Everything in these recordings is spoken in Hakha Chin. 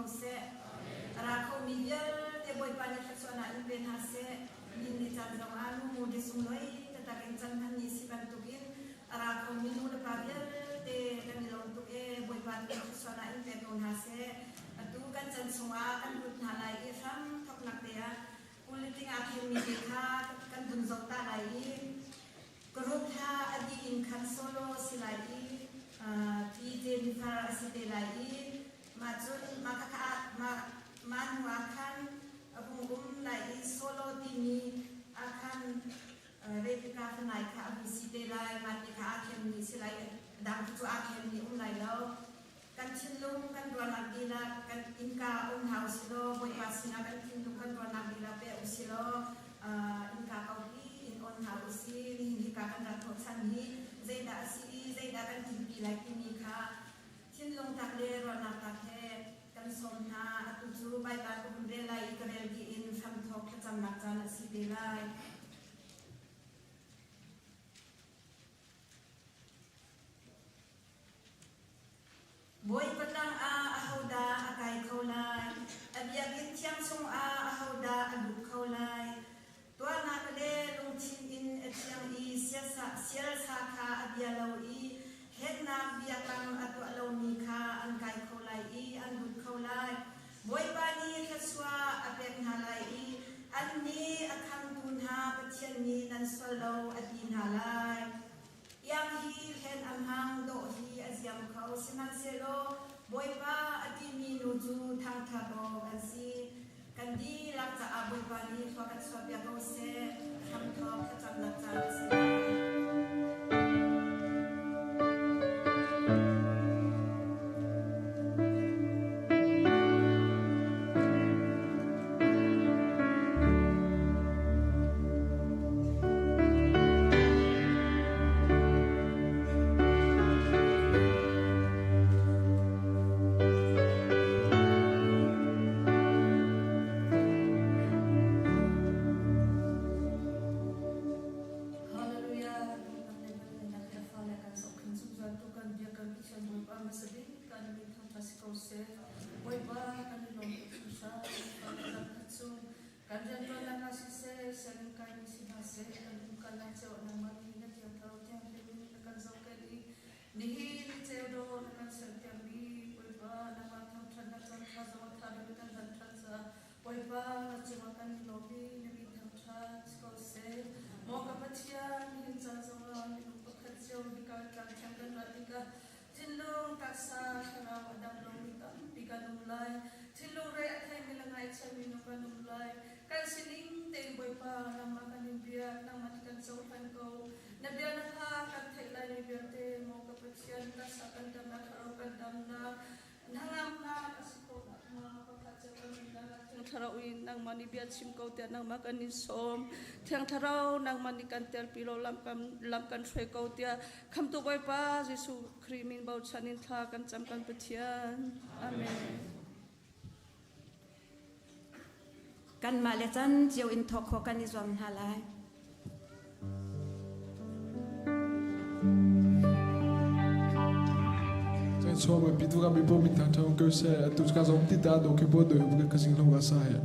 ko seh. A ra khomi vialte Bawipa nih thluachuahnak in pe hna seh. Nihin ni caan zong ah nu mu sunglawi taktak in caan hman ni si bantukin a ra khomi nu le pa vialte kan i lawm tuk ee. Bawipa nih thluachuahnak in pe ko hna seh. Atu kan chan chungah kan lut hna lai i hram thawknak te ah Puliting aa thimmi te kha kan vun zoh ta lai i group hla a dih in khan solo a si lai i Pi Jennifer a si te lai i mah cun mah kha mah mah hnu ah khan a hung um lai i solo timi ah khan Rebecca Fanai kha a hung si te lai. Mah ti kha aa themmi si lai. A dang cu aa themmi um lai lo. Kan thinlung kan ruahnak dihlak kan innka um hna usilaw Bawipa sinah kan thinlung kan ruahnak dihlak pe usilaw innka kaupi in on hna usi. Nihin hika kan rat hnawhchan hi zeidah a si i zeidah kan tinpi lai timi kha thinlung tak le ruahnak tak he kan sawm hna. Atu cu Baibal ka hun rel lai i ka rel dih in hramthawk thlacamnak caan a si te lai. Bawipa tlang ah ahodah a kai kho lai? A biakinn thiang chungah ahodah a lut kho lai? Tuahnak le lungthin in a thiang i sialsa kha a bia lo i hlennak biakam a tuah lomi kha an kai kho lai i an lut kho lai. Bawipa nih thluachuah a pek hna lai i annih a khamtu hna Pathian nih nan sual lo a ti hna lai. Iang hi hlen a hmang, dawh hi a ziam kho, sihmanhsehlaw Bawipa a timi nu cu thangṭhat awk an si. Kan dihlak caah Bawipa nih thlua kan chuahpiak ko seh. Hramthawk thlacamnak caan a si lai. Hallelujah. Kan le fale kan zohkhenh zungzal tu kan biakam Pathian Bawipa hmasa bik kan min thangṭhat si ko seh. Bawipa kan i lawm tuk hringhran. Kan khat cu Kan rianṭuannak ah siseh, sianginn kaimi si hna seh, kan umkalnak cio ah nangmah nih na thiangthlarau thianghlim in na kan zohkhenh i nihin ni ceu dawh na kan serpiakmi Bawipa nangmah thangṭhatnak caan ṭha zong a ṭha deuh in kan hlan ṭhan caah Bawipa na cungah kan i lawm i na min thangṭhat si ko seh. Maw ka Pathian, nihin caan zongah minung pakhat cio hika tlang thiang kan rat tikah Thinlung, taksa, thlarau a dam lomi tampi kan um lai. Thinlung re a theimi le ngaihchiami nu kan um lai. Kan sining tein Bawipa nangmah kan in biak, nangmah nih kan cohlan ko. Na bia na kha kan theih laimi vialte, maw ka Pathian, taksa kan damnak, thlarau kan damnak, hnangamnak a si khawh nakhnga pakhat cio kan nunnak ah Thiang Thlarau in nangmah nih bia chim ko tiah nangmah kan in sawm. Thiang Thlarau nangmah nih kan telpi law lam kan, lam kan hruai ko tiah Khamtu Bawipa Jesuh Khrih min bochan in thla kan cam kan Pathian. Amen. Kanmah le can cio in thawk khawh kan i zuam hna lai. Cang chuang ma pitu ka mi po min thang thang ko se atu ka zong ti ta do ke bo do bu ka sing lo ka sa he.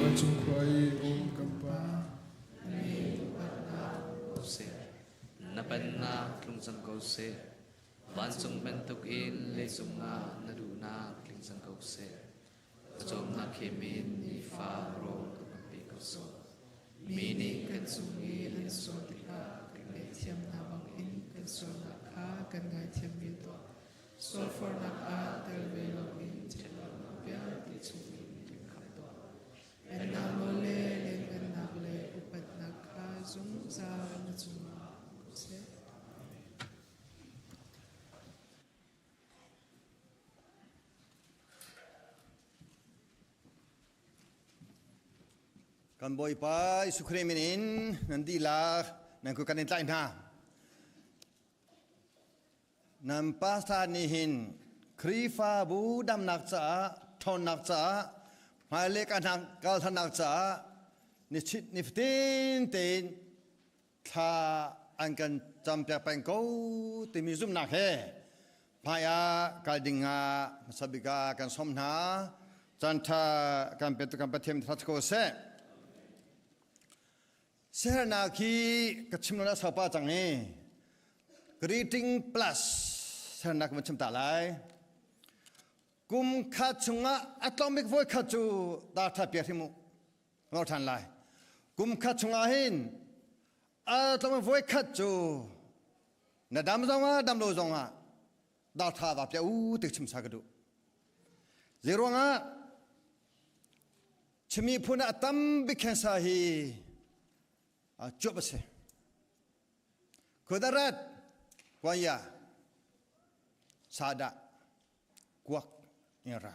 Vancung khua i um kan Pa. Na pennak tlung cang ko seh. Vancung bantukin leicung ah na duhnak tling cang ko seh. Pawcawmnak he men nifa rawl kan pe ko seh. Kan Bawipa Jesuh Khrih min in nan dihlak nan kut kan in tlaih hna. Nan pastor nih hin Khrihfabu damnak caah, ṭhawnnak caah, hmailei kal thannak caah nichit nifatin tein thla an kan campiak peng ko timi zumhnak he hmai ah kal ding ah hmasa bik ah kan sawm hna. Caan ṭha kan pe kan Pathian thla ko seh. Siaherhnak hi ka chim lo na saupa cang i greeting plus siaherhnak kan chim ta lai. Kum khat chungah a tlawm bik voi khat cu dar ṭha piak hrim u. Ngor ṭhan lai. Kum khat chungah hin a tlawm voi khat cu na dam zongah dam lo zongah dar ṭha va piah u ti chim sa ka duh. Zeiruangah Chimi phun ah tam bik cancer hi cuap a si. Khudarat, Kwanya, Sada, Kuak, in ra.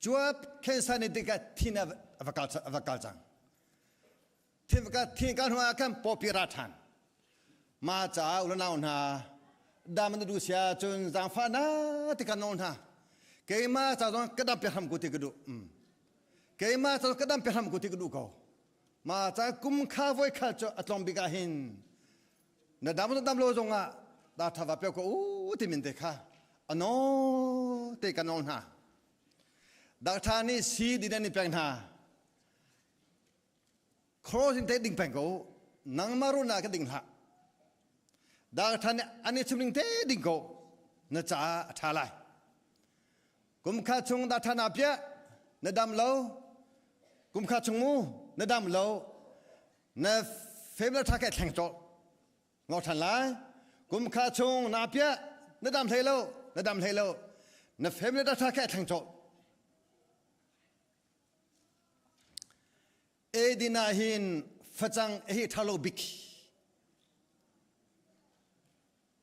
Cuap cancer nih tikah thin a va kal cang. Thin va kal thin kal hnu ah khan pawpi ra ṭhan. Ma ca ulanau hna dam na duh sia cun zaangfah na ti kan nawl hna. Keimah ca zong ka dam pe hram ko ti ka duh. Keimah ca ka dam pe hram ko ti ka duh ko. Ma ca kum kha voi kha cu a tlawm bik ah hin na dam na dam lo zong ah da tha va pe ko u ti min te kha ano te kan nawl hna. Dakṭha nih si din an i pek hna. Cross in te ding peng ko nangmah ruahnak ka ding hlah Dakṭhan nih an i chim ning te ding ko na caah a ṭha lai kum kha chung dakṭhan ah piah na dam lo kum kha chung mu na dam lo na family ṭha ke thleng cawh ngor ṭhan lai kum kha chung na piah na dam hlei lo na dam hlei lo na family ṭha ke thleng cawh Edin ah hin facang hi ṭha lo bik.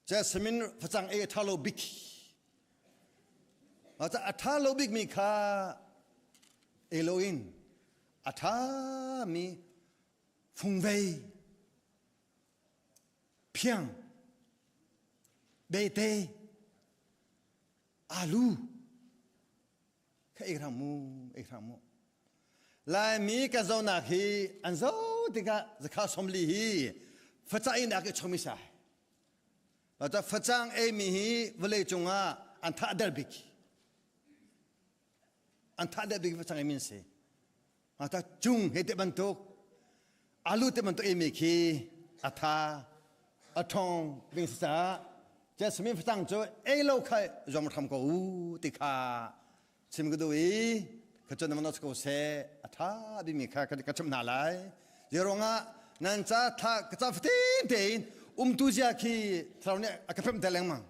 Jasmine facang ei ṭha lo bik. A ṭha lo bik mi kha ei lo in a ṭha mi fungvei phiang bete alu Kha ei hram mu, ei hram mu. Laimi ka zonak hi an zo tikah zakha somli hi facang in ak i chomi sai. Ata facang ei mi hi vawlei cungah an thah der bik. An thah der bik facang ei min si. Ata cung he te bantuk alu te bantuk ei mi khi a tha a ṭhawng ding si caah Jasmine facang cu ei lo kha zuam hram ko u ti kha chim ka duh i ka cun man ko seh a ṭha bimi kha ka chimh hna lai zeiruangah nan ca thla ka ca fatin tein umtu zia khi thlarau nih a ka pemh te lengmang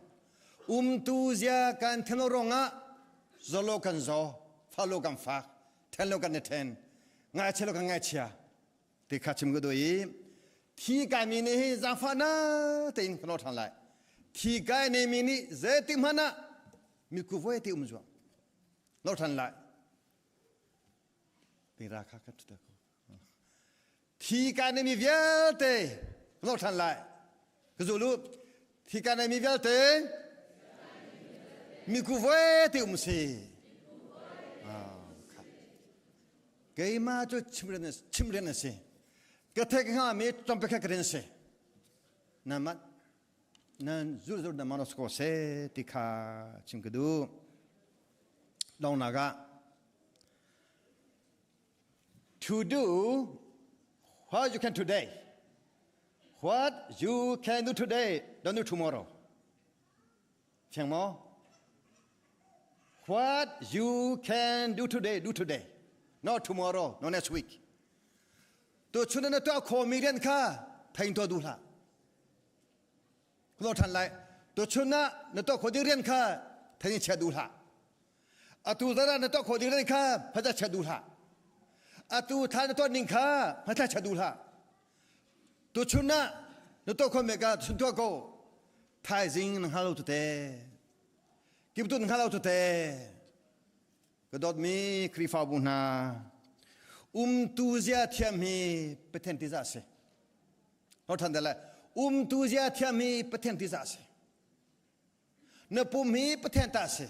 umtu zia kan theno ruangah zolo kan zo falo kan fak then lo kan i then ngaichia lo kan ngaichia ti kha chim ka duh i thi kai mi nih hi zaangfah na tein kan ṭhan lai thi kai ne mi nih zeitik hmanh ah miku voi ti um zuang lor ṭhan lai pira kha ka ṭha ko thi kai ne mi vialte lor ṭhan lai ka zulu thi kai ne mi vialte miku voi ti um si Keimah cu chimrian a si. Ka theih hngami tlawmpek kha ka rin a si. Nan nan zulh na manos ko se ti kha chim ka duh. Dongnak ah to do what you can today what you can do today don't do tomorrow Fiang maw? What you can do today, do today. Not tomorrow, not next week. Tu chun na tuah khomi rian kha thein tuah duh hlah. Kulo than lai. Tu chun na na tuah kho ding rian kha thein chia duh hlah. Atu zara na tuah kho ding rian kha phaza chia duh hlah. Atu tha na tuah ning kha phaza chia duh hlah. Tuchun ah na tuah khawh me ka chun tuah ko. Thaizing na hngal lo tu te. Kip tu na hngal lo tu te. Ka dawtmi Khrihfabu hna. Umtu zia thiam hi Pathian tihzah si. Ho than le umtu zia thiam hi Pathian tihzah si. Na pum hi Pathian ta si.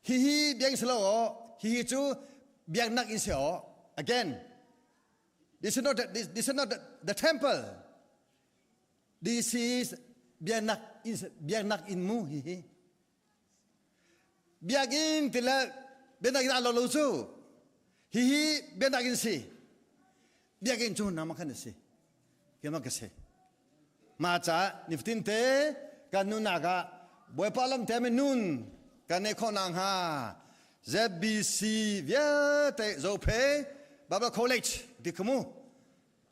Hihi biak si lo aw, hihi cu biaknak in si aw. Again, this is not the, this is not the temple. This is biaknak in biaknak in mu hihi. Biakinn ti le biaknak inn aa lo lo cu hihi biaknak inn si. Biakinn cu nama khan a si. Keimah ka si. Mah caah nifatin te kan nunnak ah Bawipa lam te nun kan neih khawh nakhnga ZBC vialte Zophe Bible College ti kha mu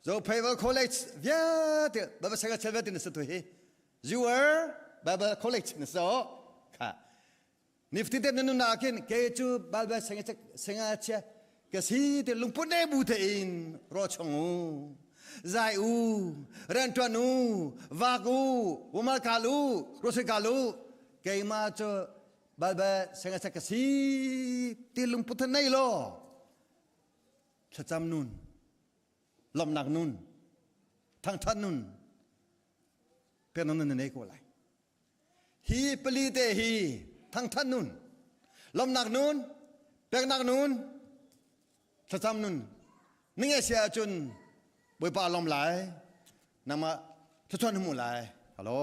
Zophe Bible College vialte Bible Second vialte na sa tu hi Your Bible College na so kha nifatin te na nunnak khin kei cu Bible sengachia ka si te lungput ne bu te in ro chong u zai u riantuan u vak u umal kal u rosei kal u keimah cu Bible sengachia ka si ti lungput nei lo thlacam nun lawmhnak nun thangthat nun peknak nun na nei ko lai hi pali te hi thangthat nun lawmhnak nun peknak nun thlacam nun ninge sia ahcun Bawipa lawm lai nangmah thluachuah na hmu lai hello.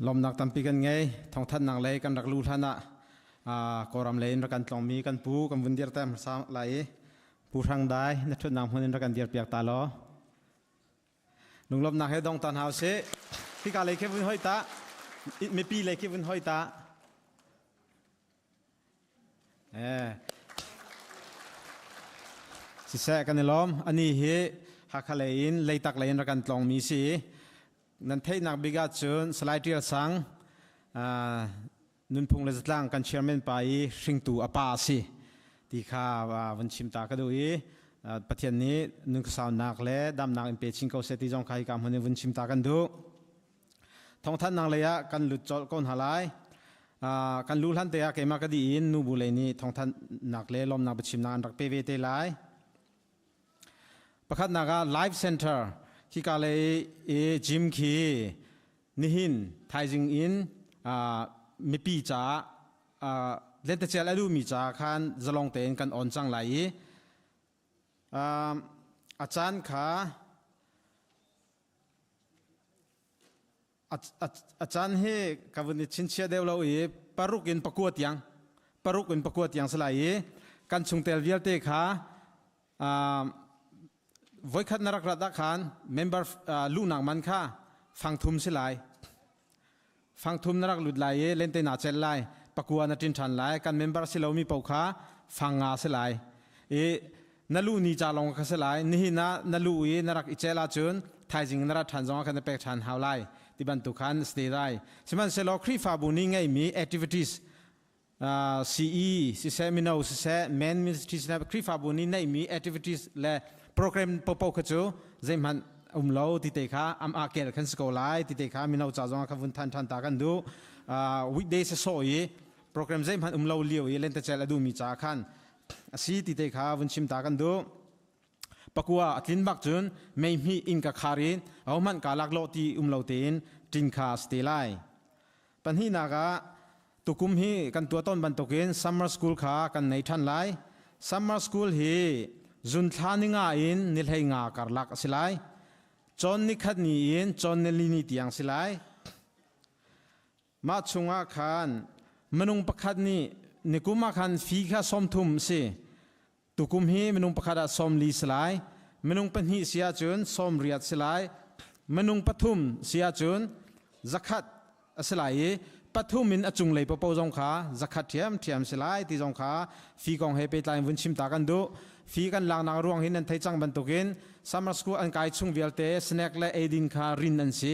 Lawmnak tampi kan ngei. Thawngthanhnak lei kan rak lu hlan ah Kawlram lei in rak kan tlawngmi kan pu kan vun dirter hmasa lai i Pu Hrang Dai na ṭhutnak hmun in rak kan dirpiak ta law. Lunglawmhnak he dong ta hna usih. Hika lei khi vun hoi ta. Mipi lei khi vun hoi ta. Siseh kan i lawm. Ani hi Hakha lei in Leitak lei in rak kan tlawngmi si. Nan theihnak bik ahcun Salai Ṭial Sang nunphung le zatlang kan chairman pa i hringtu a pa a si ti kha vun chim ta ka duh i Pathian nih nunkhuasaunak le damnak in pe chin ko seh ti zong kha hika hmun in vun chim ta kan duh. Thawngthanhnak lei ah kan lut colh ko hna lai. Kan luh hlan te ah keimah ka dih in nubu lei nih thawngthanhnak le lawmnak biachimnak an rak pe ve te lai. Pakhatnak ah Life Center hika lei i gym khi nihin thaizing in mipi caah lentecelh a duhmi caah khan zalong tein kan on cang lai i a caan kha A caan hi ka vun i chinchiah deuh lo i paruk in pakua tiang paruk in pakua tiang si lai i kan chungtel vialte kha voikhat na rak rat ah khan member luhnak man kha fangthum si lai. Fangthum na rak lut lai i lente naa celh lai. Pakua na ṭin ṭhan lai. Kan member si lomi paoh kha fang nga si lai. I na luh ni ca lawng kha si lai. Nihin ah na luh i na rak i celh ahcun thaizing na rat ṭhan zongah khan na pek ṭhan hau lai ti bantuk khan si te lai. Sihmanhsehlaw Khrihfabu nih ngeihmi activities CE siseh mino siseh men ministry siseh Khrihfabu nih neihmi activities le program popo kha cu zeihmanh um lo ti te kha am ah kel khan si ko lai ti te kha mino ca zong kha vun than than ta kan du weekday se so i program zeihmanh um lo lio i lentecel a duhmi ca khan asi ti te kha vun chim ta kan du pakua a tlin bak cun mei hmi inn ka khar in ahohmanh ka lak lo ti um lo tein ṭin kha a si te lai. Pahnihnak ah tukum hi kan tuah tawn bantukin summer school kha kan nei ṭhan lai. Summer school hi zunthla ni nga in ni hlei nga karlak a si lai. Cawn ni khat ni in cawn ni li ni tiang si lai. Mah chungah khan minung pakhat nih nikum ah khan fi kha 30 a si. Tukum hi minung pakhat ah 40 si lai. Minung pahnih si ahcun 80 si lai. Minung pathum si ahcun 100 a si lai i pathum in a cunglei paohpaoh zong kha 100 ṭhiamṭhiam si lai ti zong kha fi kong he pehtlai in vun chim ta kan duh. Fi kan laknak ruang hi nan theih cang bantukin summer school an kai chung vialte snack le eidin kha rin an si.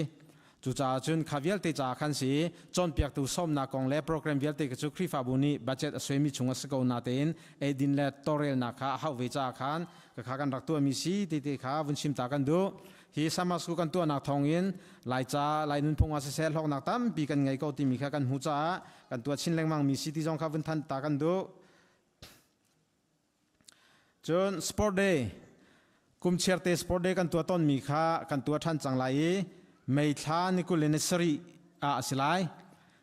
Cucaah cun kha vialte caah khan si cawnpiaktu sawmnak kong le program vialte cu Khrihfabu nih budget a suaimi chung a si ko natein eidin le tawlrelnak kha a hauh ve caah khan kha kan rak tuahmi si ti te kha vun chim ta kan duh. Hi summer school kan tuahnak thawngin Laica, Lai nunphung ah siseh hlawknak tampi kan ngei ko timi kha kan hmuh caah kan tuah chin lengmang mi si ti zong kha vun thanh ta kan duh. Cun Sport Day, kum chiarte Sport Day kan tuah tawnmi kha kan tuah ṭhan cang lai i May thla ni 27 ah a si lai.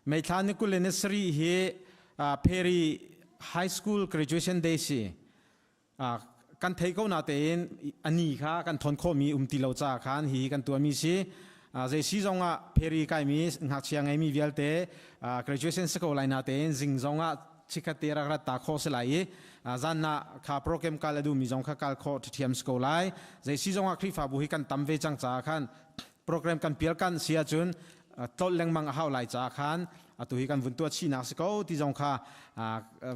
May thla ni 27 hi Perry High School Graduation Day si. Kan thei ko natein a ni kha kan thawn khawhmi um ti lo caah khan hi kan tuahmi si. Zei si zongah Perry kaimi ngakchia ngeimi vialte graduation si ko lai natein zing zongah chikkhat te rak rat ta khawh si lai i zan ah kha program kal a duhmi zong kha kal khawh ṭhiam si ko lai. Zei si zongah Khrihfabu hi kan tam ve cang caah khan program kan pial kan si ahcun tlolh lengmang a hau lai caah khan atu hi kan vun tuah chihnak si ko ti zong kha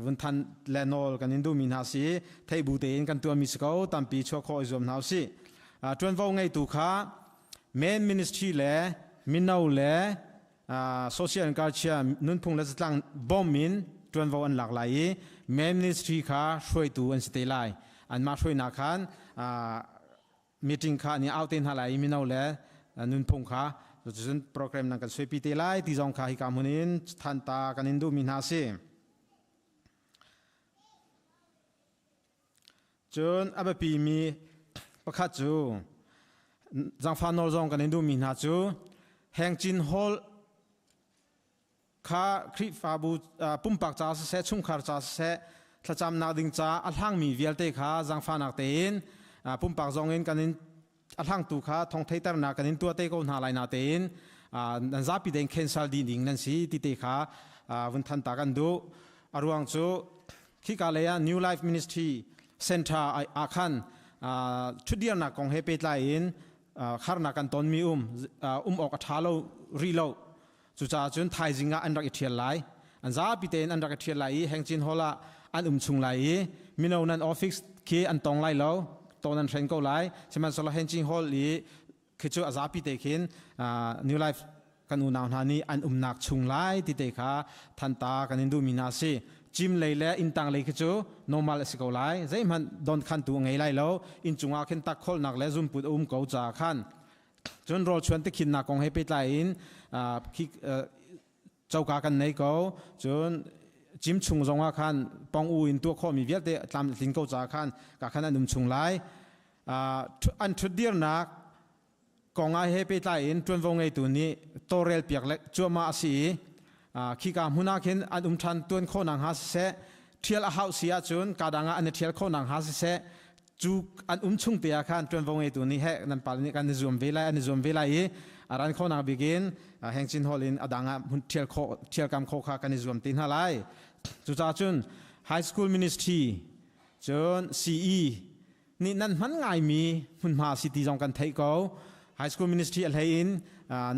vun than le nawl kan in duhmi hna si theih bu tein kan tuahmi si ko tampi chuah khawh i zuam hna usih. Ṭuanvo ngeitu kha main ministry le mino le social and culture nunphung le zatlang bawm in ṭuanvo an lak lai i main ministry kha hruaitu an si te lai. Anmah hruainak khan meeting kha ni au te hna lai i mino le nunphung kha cucun program nan kan suaipi te lai ti zong kha hika hmun in than ta kan in duhmi hna si. Cun a biapimi pakhat cu zaangfah nawl zong kan in duhmi hna cu Hengcin Hall kha Khrihfabu pumpak ca siseh chungkhar ca siseh thlacamnak ding ca a hlangmi vialte kha zaangfahnak tein pumpak zong in kan in a hlangtu kha thong theiternak kan in tuah te ko hna lai na tein nan zapi tein cancel dih ding nan si ti te kha vun than ta kan duh. A ruang cu khika lei ah New Life Ministry Center ah khan ṭhutdirnak kong he pehtlai in harnak kan tonmi um um awk a ṭha lo rih lo. Cucaah cun thaizing ah an rak i ṭhial lai. An zapi tein an rak i ṭhial lai i Hengcin Hall ah an um chung lai i mino nan office khi an tong lai lo, ton an hren ko lai. Sihmanhsehlaw Hengcin Hall i khi cu a zapi te khin New Life kan unau hna nih an umnak chung lai ti te kha thanta kan in duhmi hna a si. Gym lei le inntang lei khi cu normal a si ko lai. Zeihmanh donkhantu a ngei lai lo. Inn cungah khin takkholnak le zunput a um ko caah khan Cun rawlchuan tikhinnak kong he pehtlai in khi coka kan nei ko. Cun cim chung zongah khan pong u in tuah khawhmi vialte tlam tlin ko caah khan ka khan an um chung lai. An ṭhutdirnak kong ah he pehtlai in ṭuanvo ngeitu nih tawlrel piak le cuahmah a si i khika hmun ah khin an um ṭhan tuan khawh nakhnga siseh, ṭhial a hauh si ahcun kadang ah an i ṭhial khawh nakhnga siseh, cu an um chung te ah khan ṭuanvo ngeitu nih he nan pale nih kan i zuam ve lai an i zuam ve lai i a ran khawhnak bik in Hengchin Hall in a dang ah hmun ṭhial khawh ṭhialkam khawh kha kan i zuam te hna lai. Cucaah cun high school ministry cun CE nih nan hman ngaimi hmunhma si ti zong kan theih ko. High school ministry a hlei in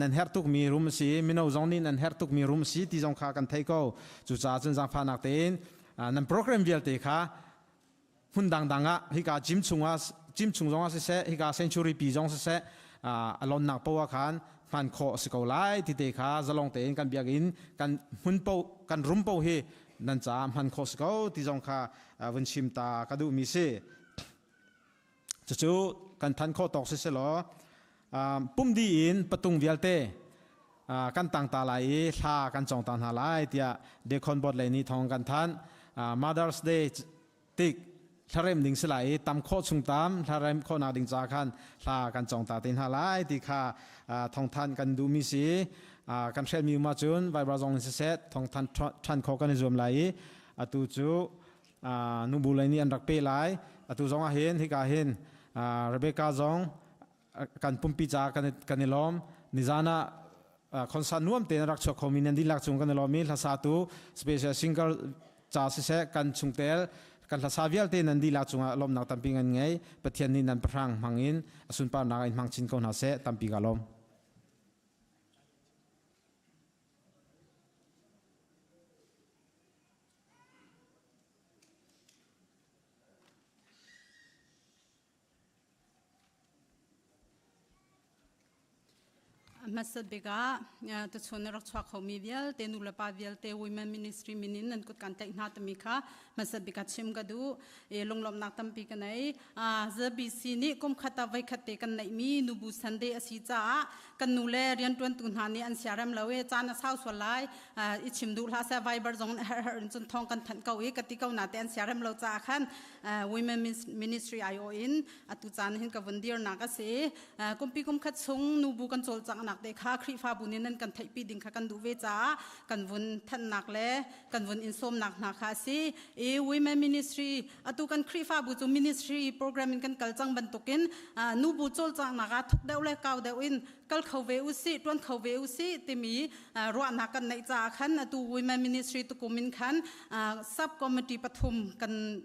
nan herh tukmi room a si, mino zong nih nan herh tukmi room a si ti zong kha kan theih ko. Cucaah cun zaangfahnak tein nan program vialte kha hmun dangdang ah hika gym chungah gym chung zongah siseh hika sanctuary pi zong siseh a lonnak poah khan hman khawh a si ko lai ti te kha zalong tein kan biakinn kan hmun po kan rum po hi nan caah hman khawh si ko ti zong kha vun chim ta ka duhmi si. Cucu kan than khawh tawk si selaw pumdi in patung vialte kan tang ta lai i hla kan cong ta hna lai tiah Deacon Board lei nih thawng kan thanh. Mother's Day tik hlarem ding si lai i tam khawh chung tam hlarem khawhnak ding ca khan hla kan cong ta te hna lai ti kha thawngthan kan duhmi si. Kan hrelmi um ahcun Viber zong in siseh thawngthan ṭhan khawh kan i zuam lai i atu cu nubu lei nih an rak pe lai. Atu zong ah hin hika hin Rebecca zong kan pumpi ca kan i lawm. Nizan ah concert nuam tein rak chuak khomi nan dihlak cung kan i lawm i hlasatu special singer ca siseh kan chungtel kan hlasa vialte nan dihlak cungah lawmnak tampi ngan ngei. Pathian nih nan pahrang hmang in a sunparnak in hmang chin ko hna seh. Tampi ka lawm. Hmasat bik ah tuchun rak chuak khomi vialte nu le pa vialte Women Ministry min in nan kut kan tlaih hna timi kha hmasat bik ah chim ka duh. E lunglawmhnak tampi ka nei. ZBC nih kum khat ah voikhat te kan neihmi nubu Sunday a si caah kan nu le rianṭuantu hna nih an siarem lo i caan a sau sual lai. I chim duh hlah seh Viber zong in herh herh in cun thawng kan thanh ko i ka ti ko na te an siarem lo caah khan Women Ministry aiawh in atu caan hin ka vun dirnak a si. Kumpi kum khat chung nubu kan cawlcanghnak te kha Khrihfabu nih nan kan theihpi ding kha kan duh ve caah kan vun thanhnak le kan vun in sawmnak hna kha a si. I Women Ministry atu kan Khrihfabu cu ministry program in kan kal cang bantukin nubu cawlcanghnak ah thuk deuh le kau deuh in kal kho ve usih tuan kho ve usih timi ruahnak kan neih caah khan atu Women Ministry tukum in khan sub committee pathum kan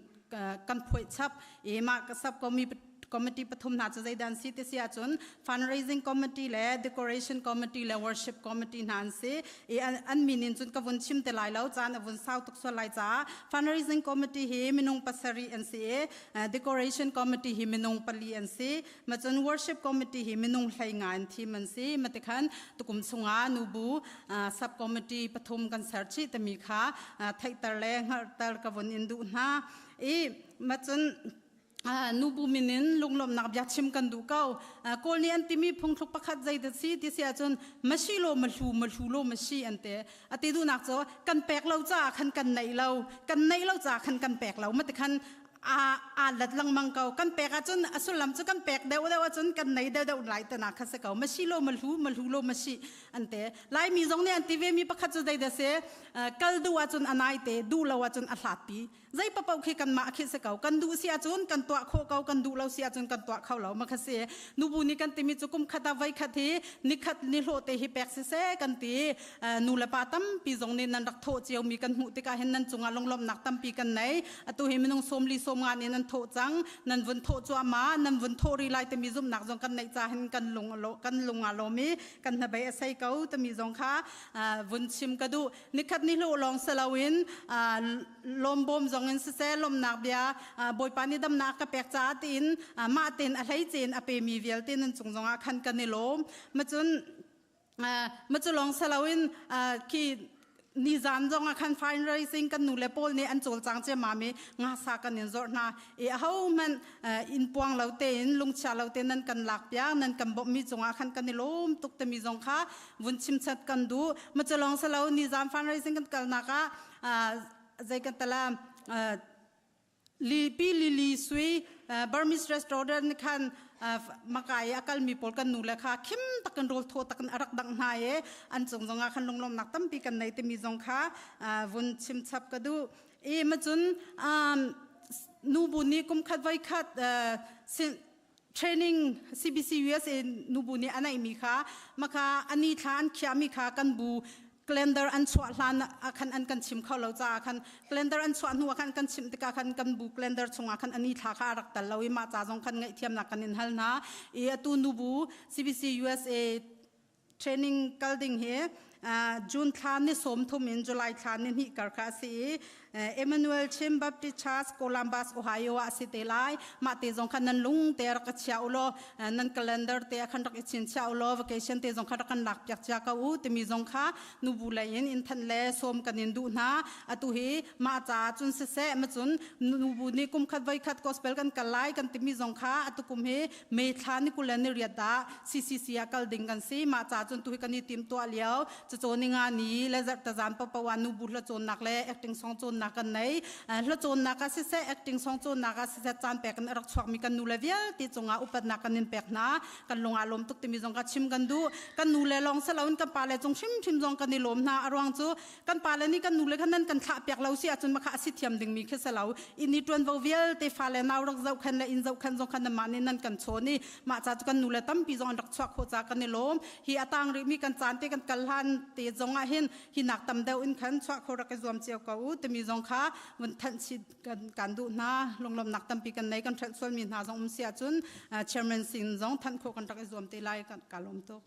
kan phuai chap i mah sub committee committee pathum hna cu zeidah an si ti si ahcun fundraising committee le decoration committee le worship committee hna an si i an min in cun ka vun chim te lai lo caan a vun sau tuk sual lai caah fundraising committee hi minung pasarih an si i decoration committee hi minung pali an si ma cun worship committee hi minung hlei nga in thim an si ma tikhan tukum chungah nubu sub committee pathum kan ser chih timi kha theihter le hngalhter ka vun in duh hna i ma cun nubu min in lunglawmhnak bia chim kan duh ko kawl nih an timi phungthluk pakhat zeidah si ti si ahcun masi lo mahlu mahlu lo masi an te ati duhnak cu kan pek lo caah khan kan neih lo kan neih lo caah khan kan pek lo ma tikhan a lat lengmang ko kan pek ahcun a sullam cu kan pek deuh deuh ahcun kan nei deuh deuh lai tana kha si ko masi lo mahlu mahlu lo masi an te laimi zong nih an ti ve mi pakhat cu zeidah si kal duh ahcun a nai te duh lo ahcun a hlat pi zei papoh khi kanmah khi si ko kan duh si ahcun kan tuah khawh ko kan duh lo si ahcun kan tuah kho lo ma kha si nubu nih kan timi cu kum khat ah voi khat hi nikhat ni hlawh te hi pek si seh kan ti nu le pa tampi zong nih nan rak thawh cio mi kan hmuh tikah hin nan cungah lunglawmhnak tampi kan nei atu hi minung sawmli sawmnga nih nan thawh cang nan vun thawh cuahmah nan vun thawh ri lai timi zumhnak zong kan neih ca hin kan lung kan lung a lawm i kan hnabei a sei ko timi zong kha vun chim ka duh nikhat ni hlu lawng si loin lawmbawm zong in siseh lawmnak bia Bawipa nih damnak ka pek caah tiin mah tein a hleice in a pemi vialte nan cung zongah khan kan i lawm macun macu lawng si loin khi nizan zong ah khan fundraising kan nu le pawl nih an cawlcang ciammam i ngasa kan in zorh hna i ahohmanh inn puang lo tein lungchia lo tein nan kan lak piak nan kan bawmhmi cungah khan kan i lawm tuk timi zong kha vun chimchat kan duh macu lawng si lo nizan fundraising kan kalnak ah zei kan tala Lipi Lili Sui Burmese restaurant khan makai a kalmi pawl kan nu le kha khim takin rawl thaw takin a rak dangh hna i an cung zongah khan lunglawmnak tampi kan nei timi zong kha vun chim chap ka duh i macun nubu nih kum khat voi khat training CBC USA nubu nih a neihmi kha maka ani thla an khiahmi kha kan bu calendar an chuah hlan ah khan an kan chim kho lo caah khan calendar an chuah hnu ah khan kan chimh tikah khan kan bu calendar chungah khan ani thla kha a rak tal lo i mah ca zong khan ngaihthiamnak kan in hal hna i atu nubu CBC USA training kal ding hi June thla ni sawm thum in July thla ni hnih kar kha a si i Emmanuel Chin Baptist Church Columbus Ohio ah a si te lai mah te zong khan nan lung te rak i chia u law nan calendar te ah khan rak i chin chia u law vacation te zong kha rak kan lak piak cia ko u timi zong kha nubu lei in in thanh le sawm kan in duh hna atu hi mah caah cun siseh macun nubu nih kum khat voi khat gospel kan kal lai kan timi zong kha atu kum hi May thla ni kul le ni riat ah CCC ah kal ding kan si mah ca cun tu hi kan i tim tuah lio cacawn ni nga ni le zarh tazan papawa nu bu hla cawnnak le acting song cawnnak kan nei hla cawnnak ah siseh acting song cawnnak ah siseh caan pek in a rak chuakmi kan nu le vialte cungah upatnak kan in pek hna kan lung ah lawm tuk timi zong ka chim kan duh kan nu le lawng saloin kan pa le cung hrimhrim zong kan i lawm hna a ruang cu kan pa le nih kan nu le khan nan kan thlah piak lo si ahcun makha a si thiam dingmi khi si lo inn i ṭuanvo vialte fale nau rak zohkhen le inn zohkhen zong khan nanmah nih nan kan chawn i mah ca cu kan nu le tampi zong an rak chuah khawh ca kan i lawm hi a tang rihmi kan caan te kan kal hlan te zong ah hin hi nak tam deuh in khan chuah kho rak i zuam cio ko u timi zong kha vun thanh chih kan kan duh hna lunglawmnak tampi kan nei kan hrelh sualmi hna zong um si ahcun chairman sin zong thanh khawh kan rak i zuam te lai ka lawm tuk.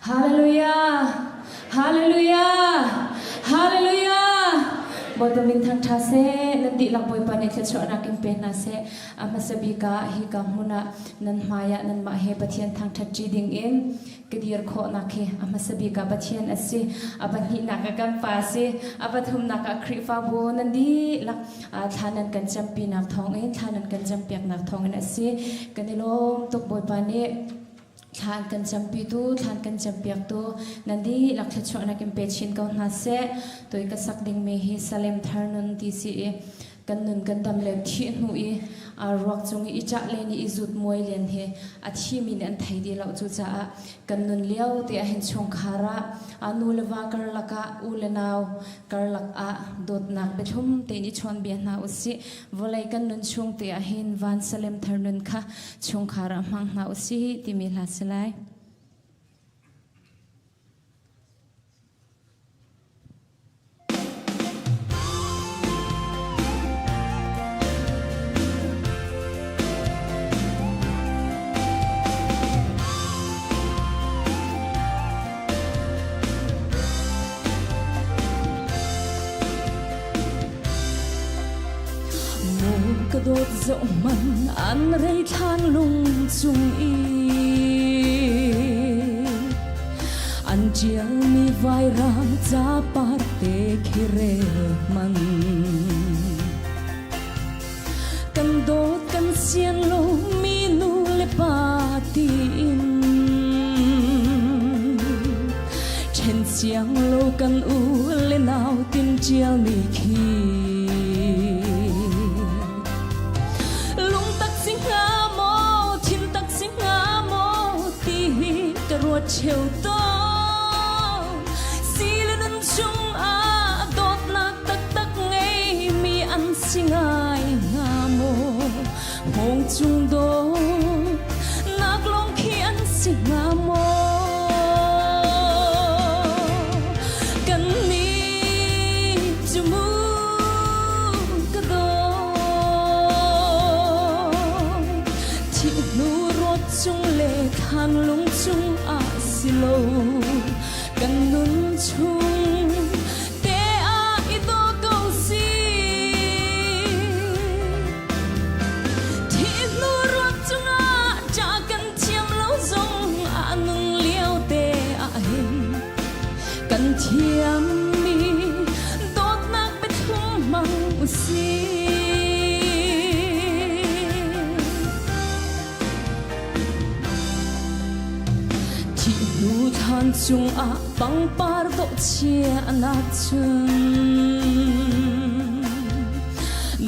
Hallelujah! Hallelujah! Hallelujah! Bawipa min thangṭha seh, nan dihlak Bawipa nih thluachuahnak in pe hna seh. A hmasa bik ah hika hmun ah nan hmai ah nanmah he Pathian thangṭhat ṭi ding in ka dir khawhnak hi a hmasa bik ah Pathian a si. A pahnihnak ah kan Pa a si. A pathumnak ah Khrihfabu nan dihlak thla nan kan campinak thawngin, thla nan kan campiaknak thawngin a si. Kan i lawm tuk Bawipa nih Thlan kan campitu, thlan kan campiaktu, nan dihlak thluachuahnak in pe chin ko hna seh. Tui ka sak dingmi hi Salem thar nun ti si i kan nun kan dam le thih hnu i ruak cung i i cah len i i zut muai len hi a thimi nih an thei ti lo. Cucaah kan nun lio te ahhin chungkhar ah nu le va karlak ah u le nau karlak ah dawtnak biathlum tein i chawnbia hna usih. Vawlei kan nun chung te ahhin van Salem thar nun kha chungkhar ah hmang hna usih timi hla si lai. Ka dawt zoh man an rei thlan lung cung i an ṭialmi vairang capar te khi rel man kan dawt kan sian lo mi nu le pa tiin ṭhen siang lo kan u le nau tin ṭialmi khi lungtak si hnga maw thintak si hnga maw ti hi ka ruat cheu tawn si le nun chung ah dawtnak taktak ngeimi an si ngai hnga maw hngawng cung dawtnak lawng khi an si hnga maw kan nih cu mu ka daw thih hnu ruat chung le thlan lung chung ah si lo kan nun chung te ah i daw ko si Thi hnu ruak cungah ca kan thiam lo zong ah nung lio te ah hin kan thiammi dawtnak biathlum hmang usih. Thi hnu thlan cungah pangpar dawh chiahnak cun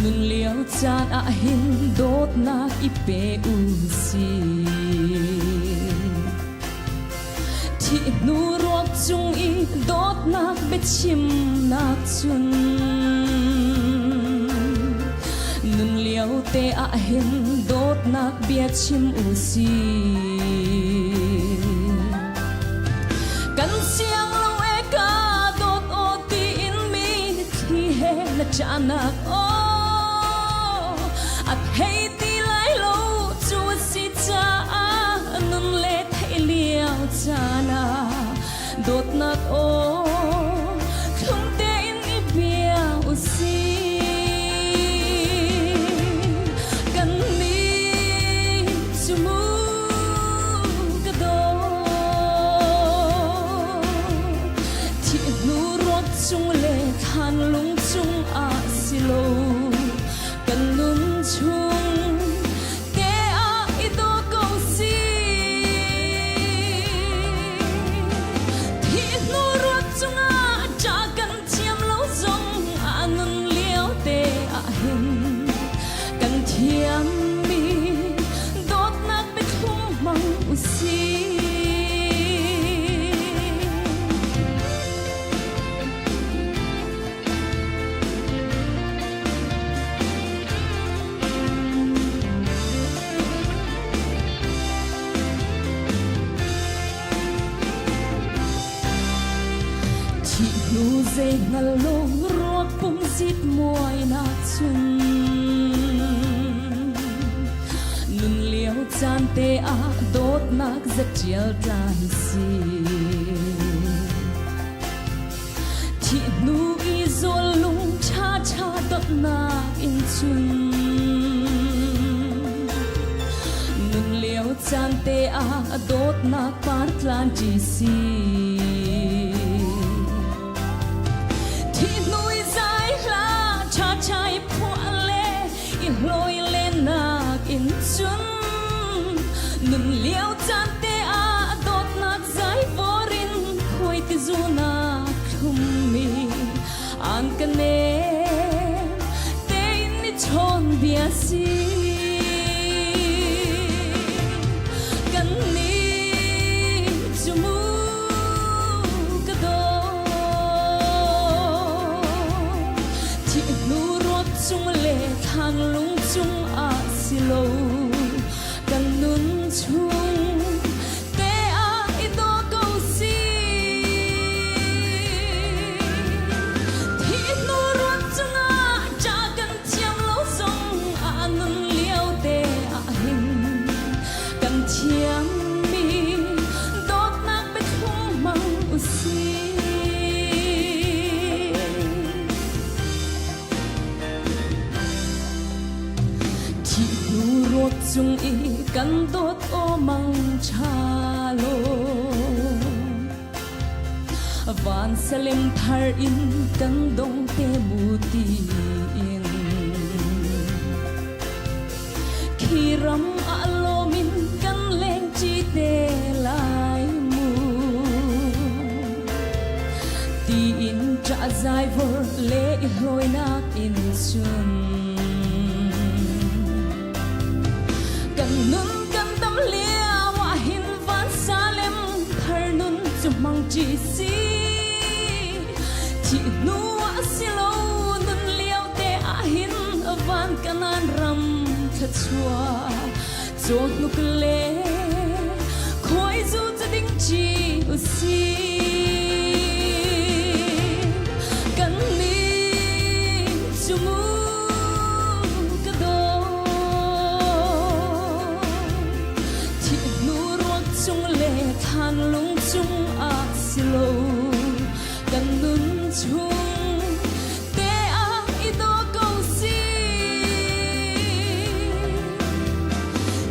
nun lio caan ah hin dawtnak i pe u sih. Thih hnu ruak cung i dawtnak biachimnak cun nun lio te ah hin dawtnak bia chim u sih. Kan siang lo e ka dawt aw tiin mi thli he na ṭahnak aw a thei ti lai lo cu a si caah nun le theih lio caan ah dawtnak aw thlum tein i bia u sih. Kan nih cu mu ka daw thih hnu ruak cung le thlan lung cung ah si lo kan nun chung te ah i daw ko si thih hnu ruak cungah ṭah kan thiam lo zong ah nun lio te ah hin kan thiammi dawtnak biathlum hmang u sih. Thih hnu zei hngal lo ruak pum zit muai nak cun nun lio caan te ah dawtnak zatial tlan si. Thih hnu i zawl lung ṭha ṭha dawtnak in cun nun lio caan te ah dawtnak par tlan ṭi si. Thih hnu i zai hla ṭha ṭha i phuah le i hlawi lennak in cun nun lio caan te ah dawtnak zai vor in khuai ti zunak thlummi an ka nem tein ni chawn bia si. Kan nih cu mu ka daw Thih hnu ruak cung le thlan lung cung ah si lo kan nun chung te ah i daw ko si. Thih hnu ruak cungah ṭah kan thiam lo zong ah nun lio te ah hin kan thiammi dawtnak biathlum hmang usih. Thih hnu ruak cung i kan dawt aw mang ṭha lo. Van salim thar in kan dong te mu tiin. Khi ram ah lawm in kan leng ṭi te lai mu. Tiin ṭah zai vor le i hlawinak in cun. Kan nun kan dam lio ah hin van salem thar nun cu hmang ṭi si. Thih hnu ah si lo nun lio te ah hin van kanan ram thluachuah cawhnuk le khuaizu cu ding ci usi. Kan nih cu mu ka daw thih hnu ruak cung le thlan lung cung ah si lo kan nun chung te ah i daw ko si.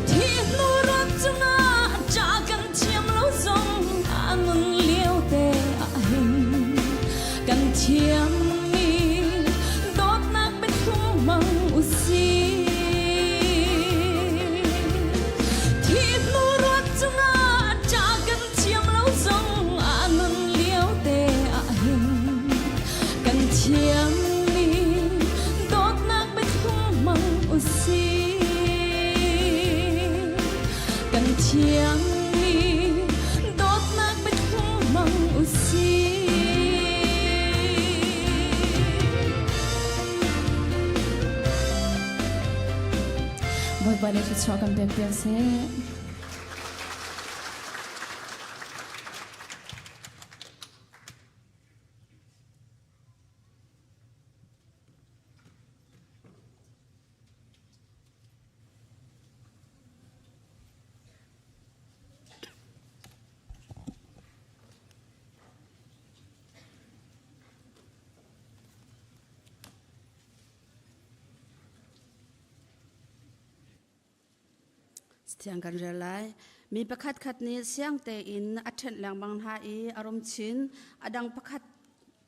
Thi hnu ruat cungah ṭah kan thiam lo zong ah nun lio te ah hin kan thiammi dawtnak biathlum hmang usih. Thi hnu ruat cungah ṭah kan thiam lo zong ah nun lio te ah hin kan thiammi dawtnak biathlum hmang usih. Kan thiammi dawtnak biathlum hmang usih. Bawipa nih thluachuah kan pek piak seh. Thiang kan rel lai. Mi pakhat khat nih siang tein a ṭhenh lengmang hna i a rum chin. A dang pakhat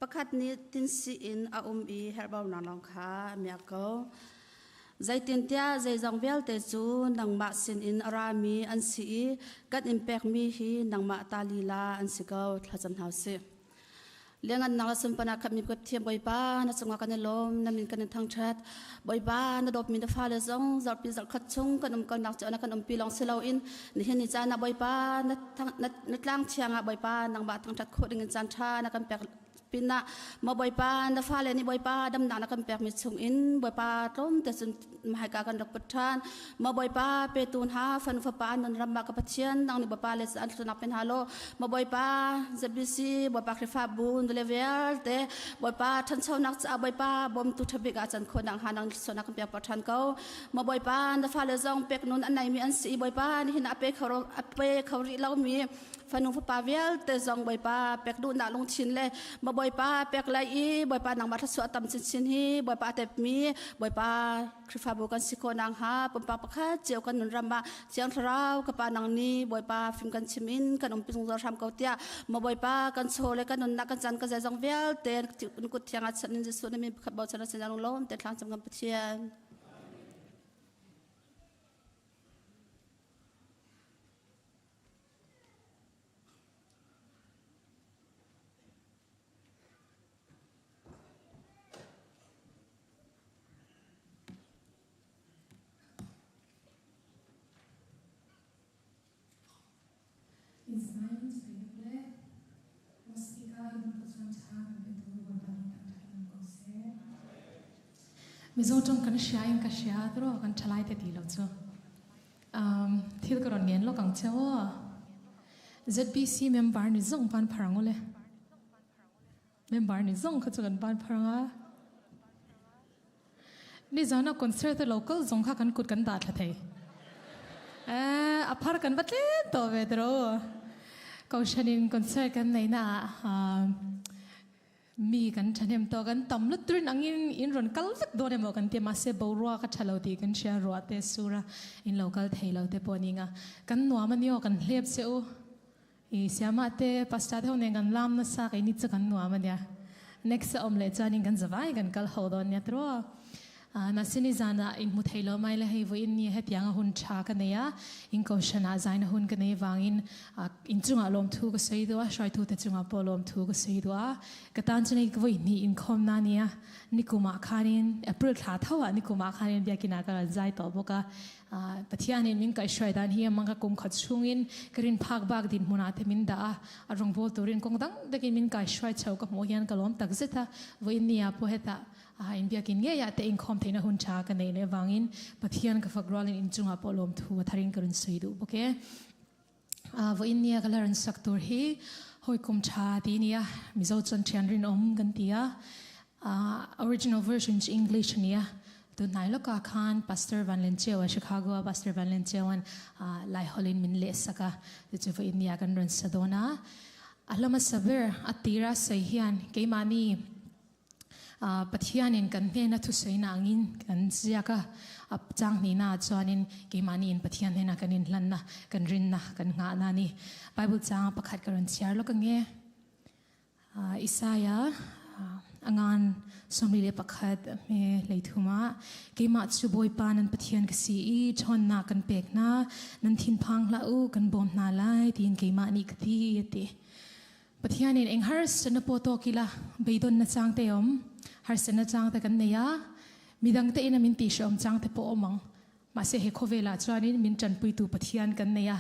pakhat nih tinsi in a um i herhbaunak lawng kha a miak ko. Zeitintiah zeizong vialte cu nangmah sinin a rami an si i kan in pekmi hi nangmah ta lila an si ko. Thlacam hna u sih. Liangannak le sunparnak khatmi ka thiam Bawipa na cungah kan i lawm na min kan in thangṭhat Bawipa na dawtmi na fale zong zarhpi zarhkhat chung kan um kalnak cu na kan umpi lawng si loin nihin ni caan ah Bawipa na tlang thiang ah Bawipa nangmah thangṭhat khawh ding in caan ṭha na kan pek. Pinah maw Bawipa na fale nih Bawipa damnak na kan pekmi chungin Bawipa tlawmte cun hmaika kan rak put ṭhan. Maw Bawipa petu hna fanu fapa nan ram ah ka Pathian nang nih Bawipa le an thlunak pe hna law maw Bawipa ZBC Bawipa Khrihfabu nule vialte Bawipa ṭhanchonak caah Bawipa bawmtu ṭhabik ah can khawh nakhnga nang thluachuahnak kan pek pah ṭhan ko. Maw Bawipa na fale zong pek nun an neimi an si i Bawipa nihin ah a pe kho rih lomi fanu fapa vialte zong Bawipa pek duhnak lungthin le ma Bawipa pek lai i Bawipa nangmah thluachuah tam chinchin hi Bawipa a tepmi Bawipa Khrihfabu kan si khawh nakhnga pumpak pakhat cio kan nun ram ah Thiang Thlarau ka pa nang nih Bawipa fim kan chim in kan umpi zungzal hram ko tiah ma Bawipa kan chaw le kan nunnak kan caan kan zeizong vialte kut thiang ah chanh in Jesuh na min pakhat bochan a sin lung lawm te thlang cam kan Pathian. Mizo ṭong kan hria in ka hria tiro kan ṭhalai te ti lo cu. Thil ka ron ngen lo kang cheu aw. ZBC member ni zong van pharang ule. Member ni zong kha chu kan van pharang a. Ni zana concert local zong kha kan kut kan dah thla thei. Eh, a phar kan va tlen to ve tiro. Koshanin concert kan nei na ah Mi kan ṭhahnem tawk an tam luturin angin in rawn kal vek dawn emaw kan ti a, mahse boruak a ṭha lo tih kan hria, ruah te sur a, in lo kal thei lo te pawh a ni nga. Kan nuam a ni aw, kan hlep che u. I Siamah te, Pastor te ho nen kan lam nasa, keini chu kan nuam a nia. Next a awm leh chuanin kan zavai kan kal ho dawn nia tiraw. Mahse nizanah in hmu thei lo mai le hei vawiin ni hetianga hun tha ka nei a, in kohhranah zaina hun ka nei vangin inchungah lawmthu ka sawi duh a, hruaitute chungah pawh lawmthu ka sawi duh a. Ka tan chuan hei vawi hnih inkhawmna a ni a, nikumah khanin April thla tho ah nikumah khanin biakinn ah ka rawn zai tawh bawk a. Pathianin min kaihhruai dan hi amang ka kum khat chungin ka rin phak bak dinhmunah te min dah a, a rawngbawl turin kawng dang dakin min kaihhruai chho ka hmuh hian ka lawm takzet a, vawiin ni ah pawh hetah Inbiakin ngei ah te inkhawm theihna hun tha ka neih leh vangin Pathian ka fak rualin inchungah pawh lawmthu a tharin ka rawn sawi duh bawk e. Vawiin nia ka la rawn sak tur hi hawikum tha ti nia Mizo chuan thian rinawm kan ti a. Original version chu English a nia. Tunhnai lawkah khan Pastor Van Len Cheu a Chicago a Pastor Van Len Cheuan Laiholh in min leh sak a. Chu vawiin nia kan rawn sa dawn a. A hla hmasa ber a tira sawi hian keimahni Pathianin kan hnena thusawiina angin kan ziak a, a chang hnihnaah chuanin keimahniin Pathian hnena kan inhlanna, kan rinna, kan nghahna a ni. Bible changa pakhat ka rawn chhiar lawk ange. Isaiah a ngan 21 hme hleithum ah keimah cu Bawipa nan Pathian ka si i ṭhawnnak kan pek hna, nan thinphang hlah u, kan bawm hna lai tiin keimah nih ka ti a ti. Pathian in eng harsatna pawh tawk ila beidawnna chang te awm, harsatna chang te kan nei a, midang te in a min tihhrehawm chang te pawh awm ang. Mahse he khawvelah chuanin min tanpuitu Pathian kan nei a,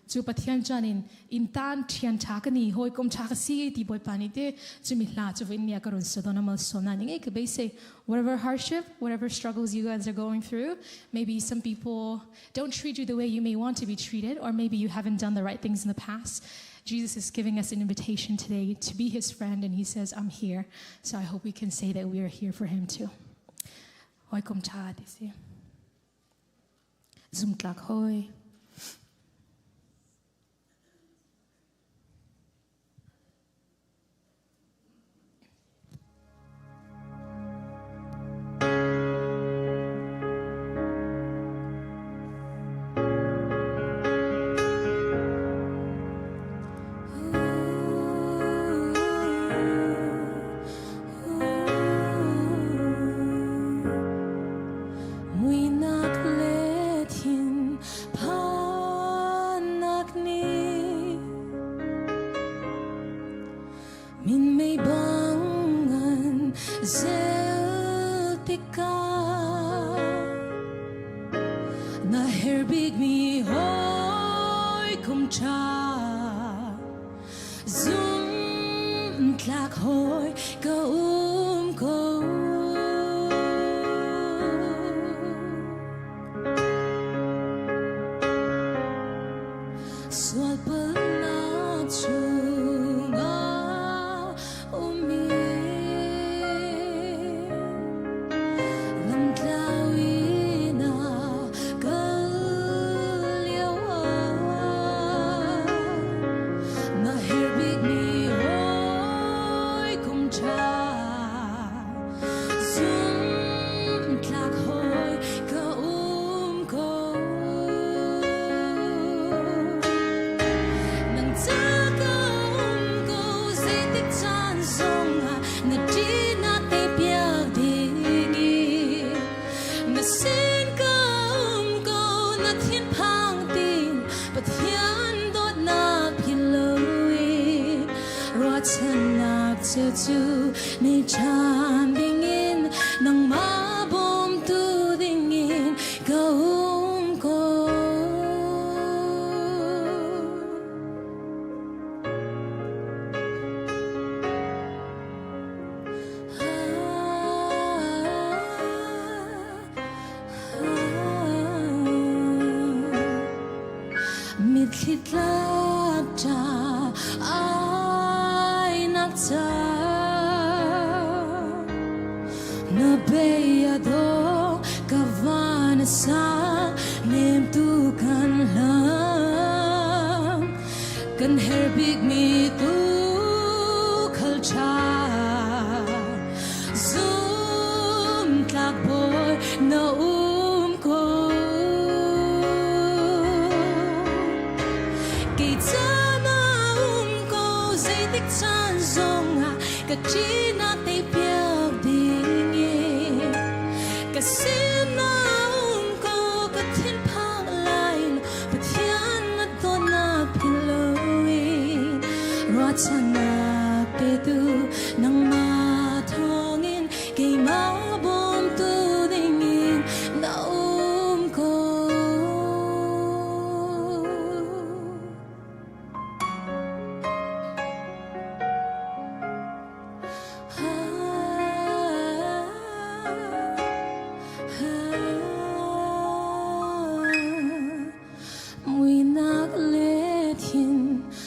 chu Pathian chuanin in tan thian tha ka ni, hawikom tha ka si ti Bawipa nih te chumi hla chu vawiin nia ka rawn saw dawn a malsawmna ni ngei ka beisei. Whatever hardship, whatever struggles you guys are going through, maybe some people don't treat you the way you may want to be treated or maybe you haven't done the right things in the past. Jesus is giving us an invitation today to be his friend, and he says, I'm here. So I hope we can say that we are here for him too. Hoi kum cha ti si. Zum tlak hoi. Muinak le thin phannak nih Minmei bang an zel tikah na herh bikmi hawikom ṭha zumtlak hawi. Sual palnak chungah ummi lamtlau in a kal lio ah na herh bikmi hawikom ṭha zumhtlak hawi ka um ko. Nang ca ka um ko zeitik caan zongah na ṭihnak te piak ding i na sin ka um ko na thinphang tin Pathian dawtnak philh loin ruahchannak cu cu nei ṭhan dingin nangmah bawmtu dingin ka um ko. Mitthli tlak ṭa ai nak ca na bei a dawh ka van a sang nemtu kan hlam kan herh bikmi tu khal ṭha zumtlak bawi na um ko kei ca na um ko zeitik caan zongah ka ṭihnak tei piak ding in ka sin na um ko ka thinphang lai lo Pathian na dawtnak philh loin ruahchannak petu nangmah thawngin keimah bawmtu dingin na um ko. Muinak le thinphannak.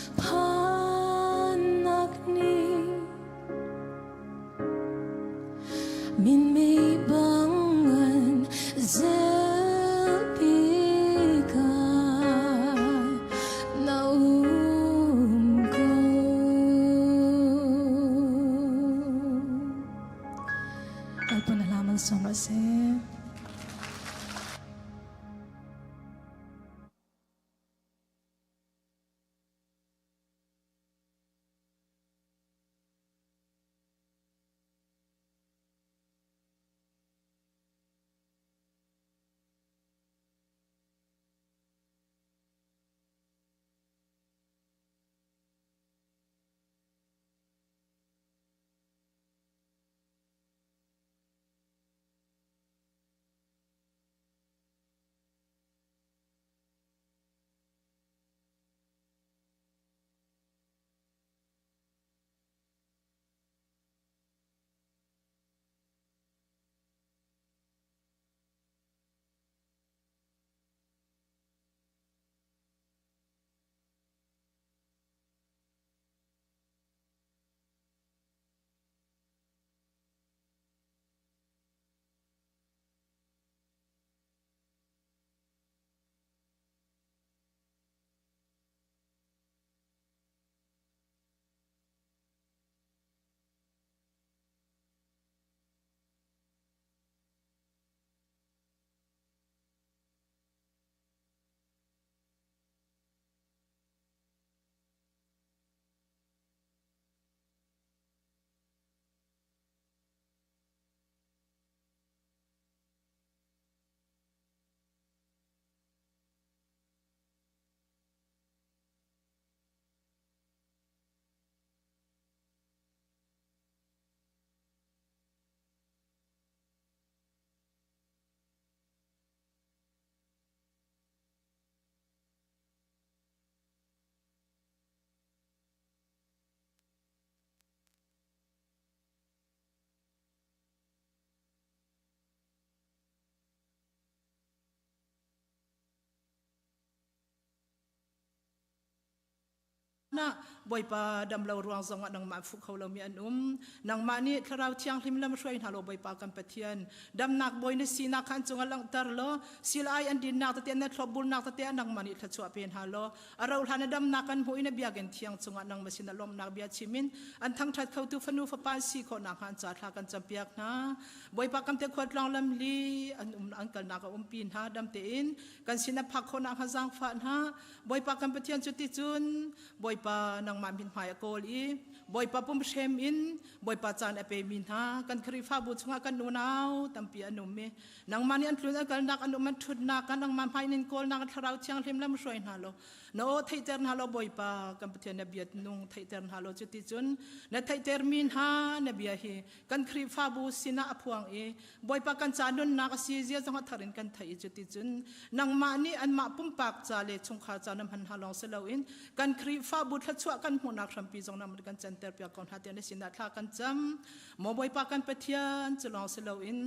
ah Bawipa dam lo ruang zong ah nangmah fuh kho lomi an um. Nangmah nih Thlarau Thianghlim lam hruai hna law Bawipa kan Pathian damnak bawi na sinak kha an cungah langhter law sil ai an dinnak tete na thlopbulnak tete ah nangmah nih thluachuah pe hna law a rauh hlan a damnak kan hmuh in a biakinn thiang cungah nangmah sin ah lawmhnak bia chim in an thangṭhat khotu fanu fapa an si khawh nakhnga an ca thla kan campiak hna. Bawipa kam te khualtlawng lamli an um an kalnak a umpi hna dam tein kan sin a phak khawh nakhnga zaangfah hna. Bawipa kan Pathian cu ti cun Bawipa nangmah mithmai a kawl i Bawipa pum hrem in Bawipa caan a pemi hna kan Khrihfabu chungah kan unau tampi an um i nangmah nih an tlun an kalnak an um an ṭhutnak ah nangmah hmai in kawlnak thlarau thianghlim lam hruai hna law na aw theihter hna law Bawipa kan Pathian na bia nung theihter hna law cuti cun na theihtermi hna na bia hi kan Khrihfabu sinah a phuang i Bawipa kan ca nunnak a si zia zong a thar in kan theih i cuti cun nangmah nih anmah pumpak ca le chungkhar ca na hman hna lawng si loin kan Khrihfabu thluachuah kan hmuhnak hrampi zong nangmah kan canter piak ko hna tiah na sinah thla kan cam. Maw Bawipa kan Pathian cu lawng si loin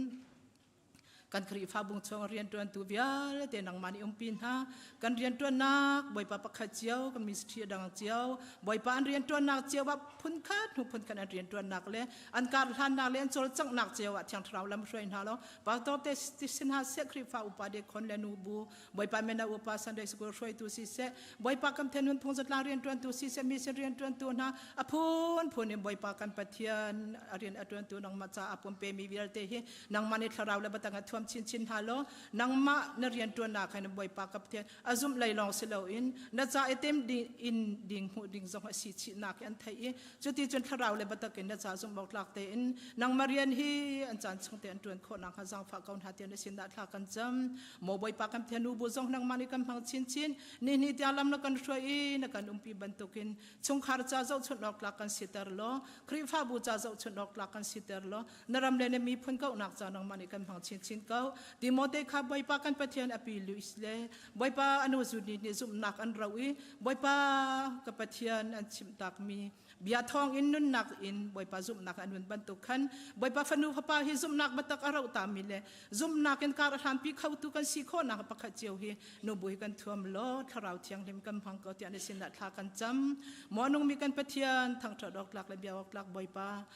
kan Khrihfabu chung rianṭuantu vialte nangmah nih umpi hna. Kan rianṭuannak Bawipa pakhat cio, kan ministry dang cio, Bawipa an rianṭuannak cio ah phunkhat hnu phunkhat an rianṭuannak le an kar hlannak le an cawlcanghnak cio ah Thiang Thlarau lam hruai hna law pastor te sin hna seh Khrihfa upa dekhon le nu bu Bawipa mena upa Sunday school hruaitu siseh Bawipa kam then nun phung zatlang rianṭuantu siseh mission rianṭuantu hna a phunphun in Bawipa kan Pathian a rian a ṭuantu nangmah caah pumpe mi vialte hi nangmah nih thlarau le batang a thuam chinchin hna law nangmah na rianṭuannak hin Bawipa ka Pathian a zumh lei lawng si loin na ca i tem ding in ding hmuh ding zong a si chihnak hi an theih i cuti cun thlarau le batak in na ca zumh awk tlak tein nangmah rian hi an caan chung te an ṭuan khawh nakhnga zaangfah ko hna tiah na sinah thla kan cam. Maw Bawipa kan Pathian nu bu zong nangmah nih kan hmang chinchin ni ni tiang lam na kan hruai i na kan umpi bantukin chungkhar ca zohchunh awk tlak kan siter law Khrihfabu ca zohchunh awk tlak kan siter law na ram le na miphun kauhnak ca nangmah nih kan hmang chinchin ko. Timote kha Bawipa kan Pathian a pi Luis le Bawipa a nu Zuni nih zumhnak an ro i Bawipa ka Pathian an chimhtakmi bia thawng in nunnak in Bawipa zumhnak an nun bantuk khan Bawipa fanu fapa hi zumhnak biatak a roh tami le zumhnak in kar a hlanpi khotu kan si khawhnak pakhat cio hi nubu hi kan thuam law thlarau thianghlim kan hmang ko tiah na sinah thla kan cam. Maw nungmi kan Pathian thangṭhat awk tlak le bia awk tlak Bawipa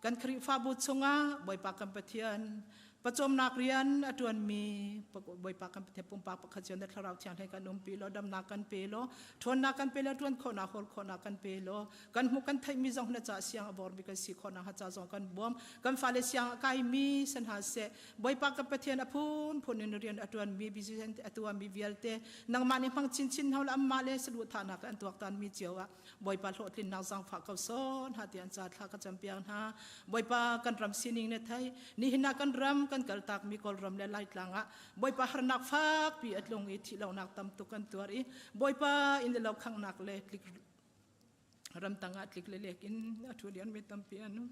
kan Khrihfabu chungah Bawipa kan Pathian pawcawmnak rian a ṭuanmi Bawipa kan Pathian pumpak pakhat cio na thlarau thianghlim kan umpi law damnak kan pe law ṭhawnnak kan pe law ṭuan khawhnak hawl khawhnak kan pe law kan hmuh kan theihmi zong na ca siang a bormi kan si khawhnak ha ca zong kan bawm kan fale siang a kaimi san hna seh Bawipa kan Pathian a phunphun in rian a ṭuanmi business a tuahmi vialte nangmah nih hmang chinchin hna la amah le saduhthahnak an tuaktanmi cio ah Bawipa hlawhtlinnak zaangfah ko sawn hna tiah an ca thla ka campiak hna. Bawipa kan ram sining na thei. Nihin ah kan ram kan kaltakmi Kawlram le Laitlang ah Bawipa harnak fakpi a tlung i thihlonak tam tuk kan tuar i Bawipa inn le lo khanghnak le tlik ramtang ah tlik le lek in a ṭhu lianmi tampi an um.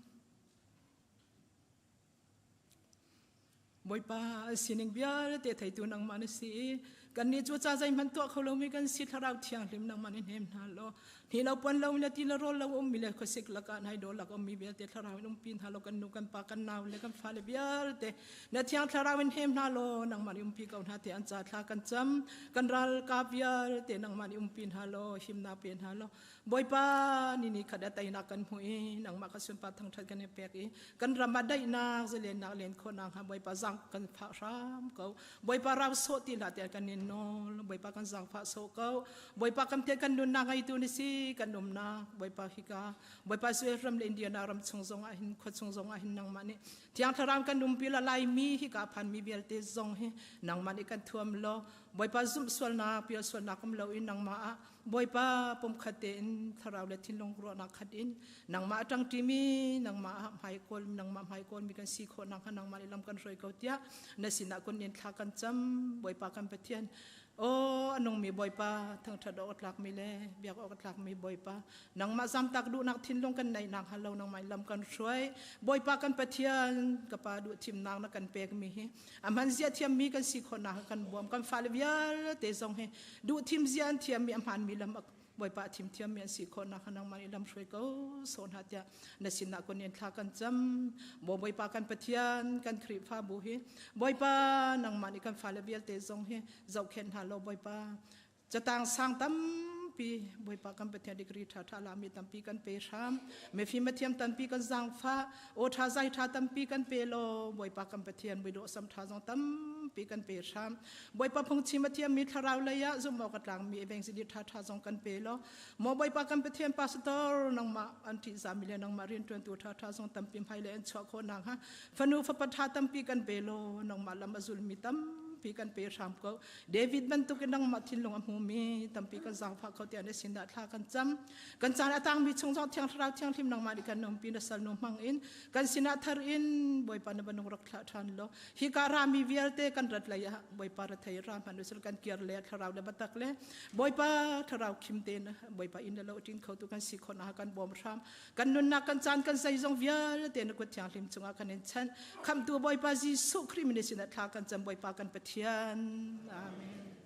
Bawipa sining vialte theitu nangmah na si i kannih cu ca zeihmanh tuah kho lomi kan si thlarau thianghlim nangmah nih hnem hna law ni lo puan lo le ti le rawl lo ummi le khuasik lakah nai daw lak ummi vialte thlarau in umpi hna law kan nu kan pa kan nau le kan fale vialte na thiang thlarau in hnem hna law nangmah nih umpi ko hna te an ca thla kan cam kan ralkap vialte nangmah nih umpi hna law himnak pe hna law Bawipa ni ni khat a teinak kan hmu i nangmah ka sunpar thangṭhat kan i pek i kan ram ah daihnak zalennak len khawhnak hnga Bawipa zang kan fah hram ko. Bawipa rau sawh ti hlah tiah kan in nawl. Bawipa kan zaangfah sawh ko. Bawipa kan tiah kan nunnak ngeitu na si kan umnak Bawipa hika Bawipa Israel ram le Indiana ram chung zong ah hin khua chung zong ah hin nangmah nih Thiang Thlarau kan umpi la Laimi hika phanmi vialte zong hi nangmah nih kan thuam law Bawipa zumh sualnak pial sualnak um loin nangmah ah Bawipa pumkhat tein thlarau le thinlung ruahnak khat in nangmah a ṭangṭimi nangmah ah hmaikawl nangmah hmaikawlmi kan si khawh nakhnga nangmah nih lam kan hruai ko tiah na sinah kun in thla kan cam Bawipa kan Pathian aw a nungmi Bawipa thangṭhat awk a tlakmi le biak awk a tlakmi Bawipa nangmah zamtak duhnak thinlung kan neih nakhnga lo nangmah lam kan hruai Bawipa kan Pathian ka pa duh thimnak na kan pekmi hi A hman zia thiammi kan si khawhnak kan bawm. Kan fale vialte zong hi duh thim zia an thiammi a hmaanmi lam Bawipa a thim thiammi an si khawhnak nangmah nih lam hruai ko sawh hna tiah na sinah kun in thla kan cam. Maw Bawipa kan Pathian kan Khrihfabu hi Bawipa nangmah nih kan fale vialte zong hi zohkhenh hna law Bawipa catang sang tampi. tampi Bawipa kan Pathian degree ṭha ṭha lami tampi kan pe hram. Mifim mathiam tampi kan zaangfah. Aw ṭha zai ṭha tampi kan pe law Bawipa kan Pathian muidawh sam ṭha zong tampi kan pe hram. Bawipa phungchim a thiammi thlarau lei ah zumh awk a tlangmi evangelist ṭha ṭha zong kan pe law maw Bawipa kan Pathian pastor nangmah an ṭihzahmi le nangmah rianṭuantu ṭha ṭha zong tampi hmailei an chuah khawh nakhnga fanu fapa ṭha tampi kan pe law nangmah lam a zulmi tampi kan pe hram ko. David bantuk in nangmah thinlung a hmumi tampi kan zaangfah kho tiah na sinah thla kan cam. Kan caan a tangmi chung zong Thiang Thlarau Thianghlim nangmah nih kan umpi na salnu hmang in kan sinah thar in Bawipa na banung rak thlah ṭhan law hika rami vialte kan rat lei ah Bawipa ra thei ra hmanh usil kan kir le thlarau le batak le Bawipa thlarau khim tein Bawipa inn le lo ṭin khotu kan si khawh nakhnga kan bawm hram. Kan nunnak kan caan kan zeizong vialte na kut thianghlim cungah kan in chanh. Khamhtu Bawipa Jesuh Khrih min sinah thla kan cam Bawipa kan Pathian. Amen.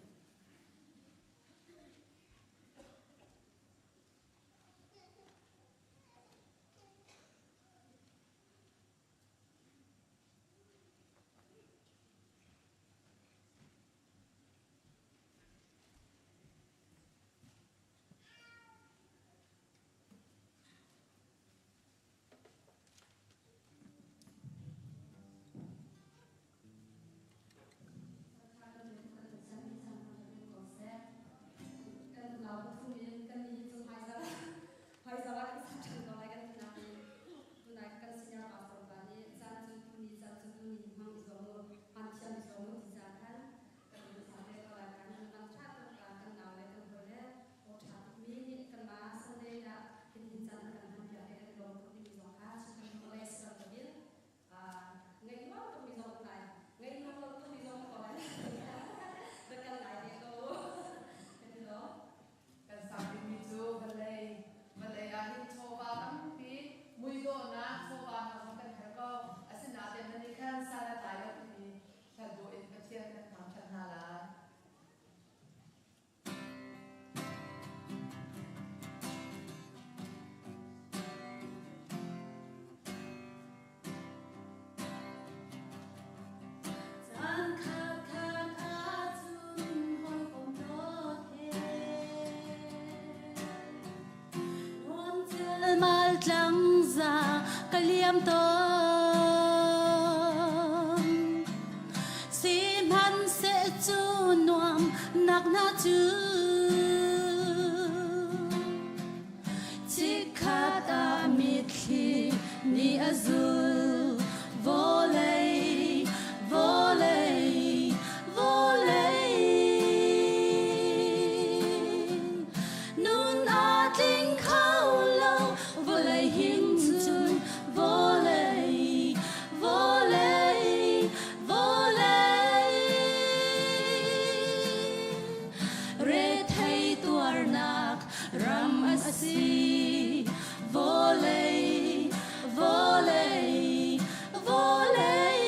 Aw ṭha tukmi kanmah Sunday ah hitin caan an kan hmanpiak i kan i lawm tuk timi zong kha chim kan duh le si bantukin ngaih nuam tukmi zong um lai ngaih nuam lo tukmi zong um ko lai rak kal lai te ko kan i lawm. Kan sak dingmi cu vawlei vawlei ah hin chawva tampi muidawhnak chawva hna zong kan herh ko. Asinain nan nih khan san a tlai lo timi hlat dawh in Pathian kan thangṭhat hna lai. Mal tlang za ka liam tawn Sihmanhseh cu nuam nak na cu Chikkhat ah mitthli nih a zul vawlei vawlei vawlei Nun a tling kho lo vawlei hin cun vawlei vawlei vawlei rethei tuarnak ram a si vawlei vawlei vawlei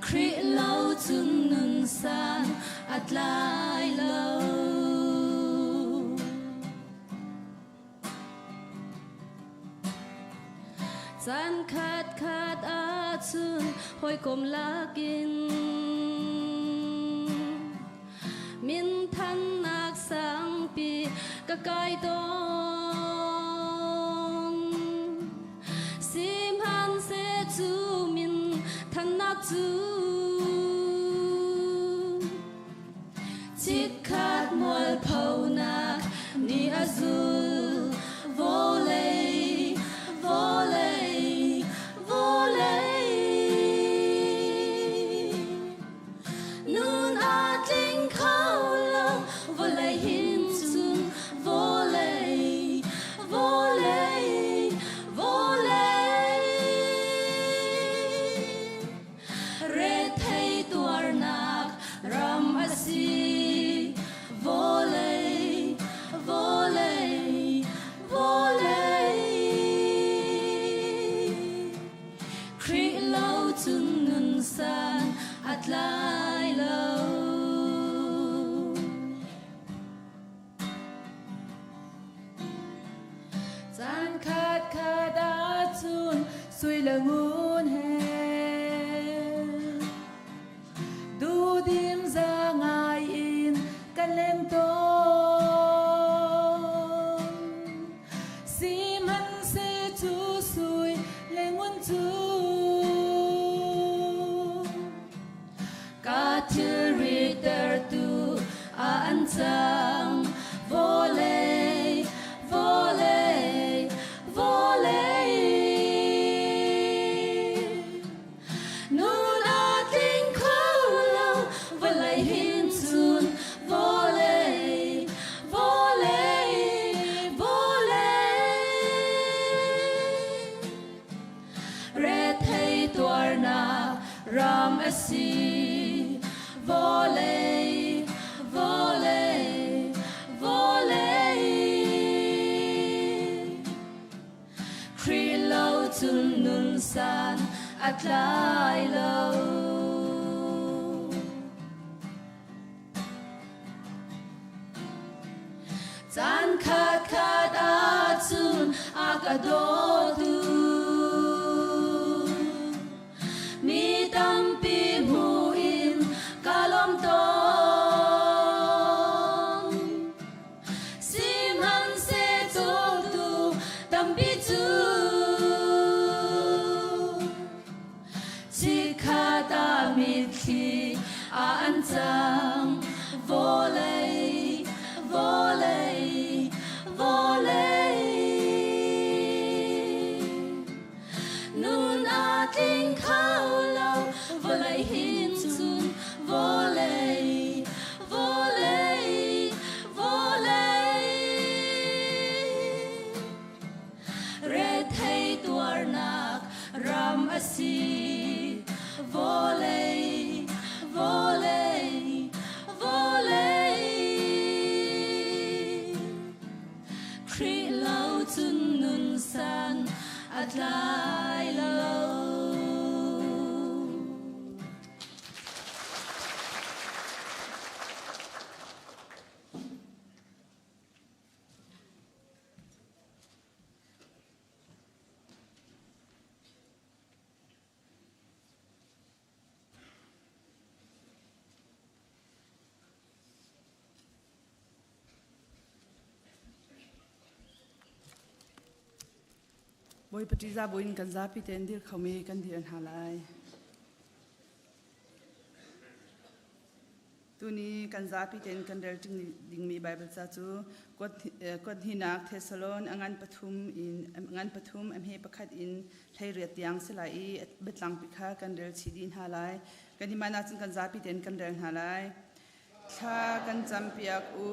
Khrih lo cun nun san a tlai lo. Caan khat khat ahcun hawikom lakin minthannak sangpi ka kai tawn. Sihmanhseh cu min thannak cu Chikkhat mualphonak nih a zul vawlei vawlei vawlei Nun a tling kho lo vawlei hin cun vawlei vawlei vawlei Rethei tuarnak ram a si. Vawlei, vawlei, vawlei. Khrih lo cun nun san a tlai lo. Caan khat khat ahcun sui le ngun he duhdim za ngai in hin cun vawlei, vawlei, vawlei. Rethei tuarnak ram a si. Vawlei, vawlei, vawlei. Khrih lo cun nun san a tlai lo. Caan khat khat ahcun a ka dawtu mi tampi hmu in ka lawm tawn. Sihmanhseh cawtu tampi cu Chikkhat ah mitthli ah an cang. Vawlei, vawlei, vawlei. Nun a tling kho lo, vawlei hin cun vawlei, vawlei, vawlei. Rethei tuarnak ram a si. Vawlei, vawlei, vawlei. Khrih lo cun nun san a tlai lo. Bawipa ṭihzah buin kan zapi tein dir khomi kan dir hna lai. Tuni kan zapi tein kan rel dingmi Baibal ca cu kuat hnihnak Thessalon a ngan pathum in ngan pathum a hme pakhat in 18 tiang si lai i biatlangpi kha kan rel chih dih hna lai. Kan i man ahcun kan zapi tein kan rel hna lai. Thla kan campiak u.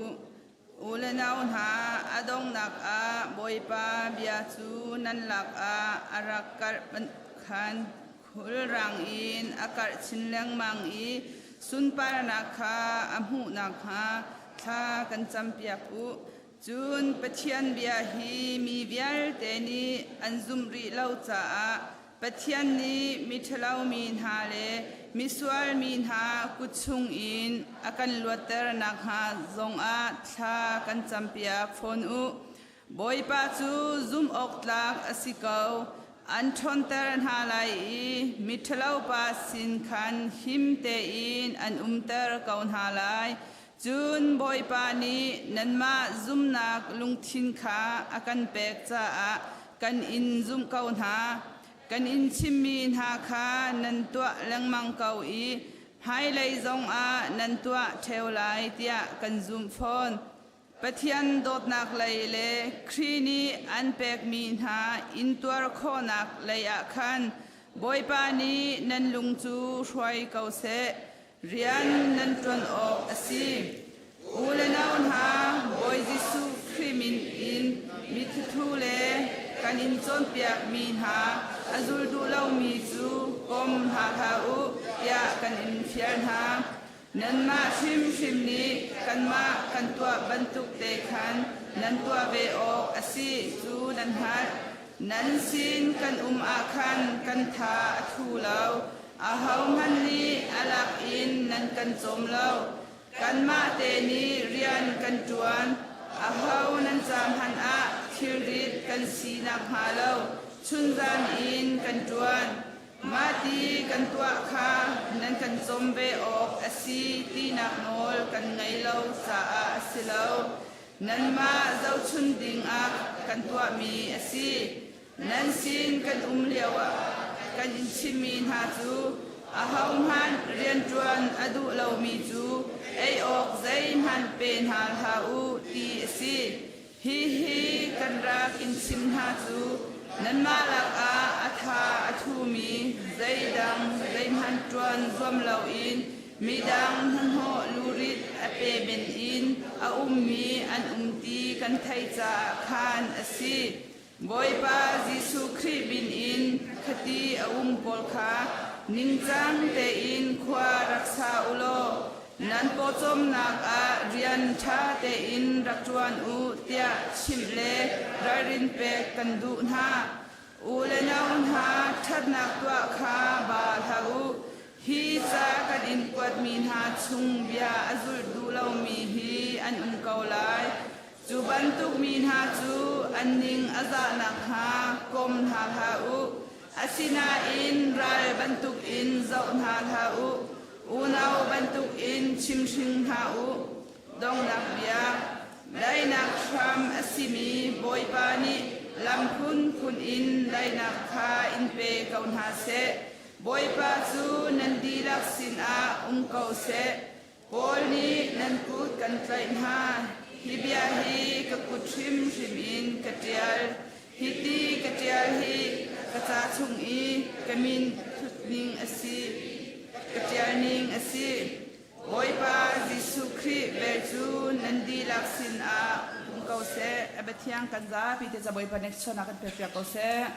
U le nau hna, a donghnak ah Bawipa bia cu nan lakah a rak karh khan khulrang in a karh chin lengmang i sunparnak kha a hmuh nakhnga thla kan campiak u. Cun Pathian bia hi mi vialte nih an zumh rih lo caah Pathian nih miṭhalo mi hna le misual mi hna kut chungin a kan luatter nakhnga zongah thla kan campiak fawn u. Bawipa cu zumhawktlak a si ko. An ṭhawnter hna lai i miṭhalo pa sin khan him tein an umter ko hna lai. Cun Bawipa nih nanmah zumnak lungthin kha a kan pek caah kan in zumh ko hna. Kan in chimmi hna kha nan tuah lengmang ko i hmailei zongah nan tuah ṭheo lai tiah kan zumh fawn. Pathian dawtnak lei le Khrih nih an pekmi hna intuar khawhnak lei ah khan Bawipa nih nan lung cu hruai ko seh. Rian nan ṭuan awk a si. U le nau hna, Bawi Jesuh Khrih min in mithuthu le kan in cawnpiakmi hna a zul duh lomi cu kom hna hlah u tiah kan in fial hna. Nanmah hrimhrim nih kanmah kan tuah bantuk te khan nan tuah ve awk a si cu nan hngalh. Nan sin kan um ah khan kan tha a thu lo. Ahohmanh nih a lak in nan kan cawm lo. Kanmah te nih rian kan ṭuan. Aho nan ca hmanh ah thilrit kan si nakhnga lo chunzan in kan ṭuan. Mahti kan tuah kha nan kan cawm ve awk a si tinak nawl kan ngei lo caah a si lo. Nanmah zohchun dingah kan tuahmi a si. Nan sin kan um lioah kan in chimmi hna cu ahohmanh rianṭuan a duh lomi cu ei awk zeihmanh pe hna hlah u ti a si. Hihi kan rak in chim hna cu nanmah lakah a tha a thumi zeidang zeihmanh ṭuan zuam loin Midang hnahnawh lurit a pe men in a ummi an um ti kan theih caah khan a si. Bawipa Jesuh Khrih min in khati a um pawl kha ningcang tein khua rak sa u law nan pawcawmnak ah rian ṭha tein rak ṭuan u tiah chimh le ralrin pek kan duh hna. U le nau hna, ṭhatnak tuah kha ba hlah u. Hi ca kan in kuatmi hna chung bia a zulh duh lomi hi an um ko lai. Cu bantuk mi hna cu an ning a zah nakhnga kom hna hlah u. Asinain ral bantukin zoh hna hlah u. Unau bantukin chimhring hna u. Donghnak bia, daihnak hram a simi Bawipa nih lam phunphun in daihnak kha in pe ko hna seh. Bawipa cu nan dihlak sinah um ko seh. Paul nih nan kut kan tlaih hna. Hi bia hi ka kut hrimhrim in ka ṭial. Hiti ka ṭial hi ka ca chung i ka min thutning a si, ka ṭialning a si. Bawipa Jesuh Khrih vel cu nan dihlak sinah um ko seh. A biathiang kan zapi te ca Bawipa nih chawnak kan pekpiak ko seh.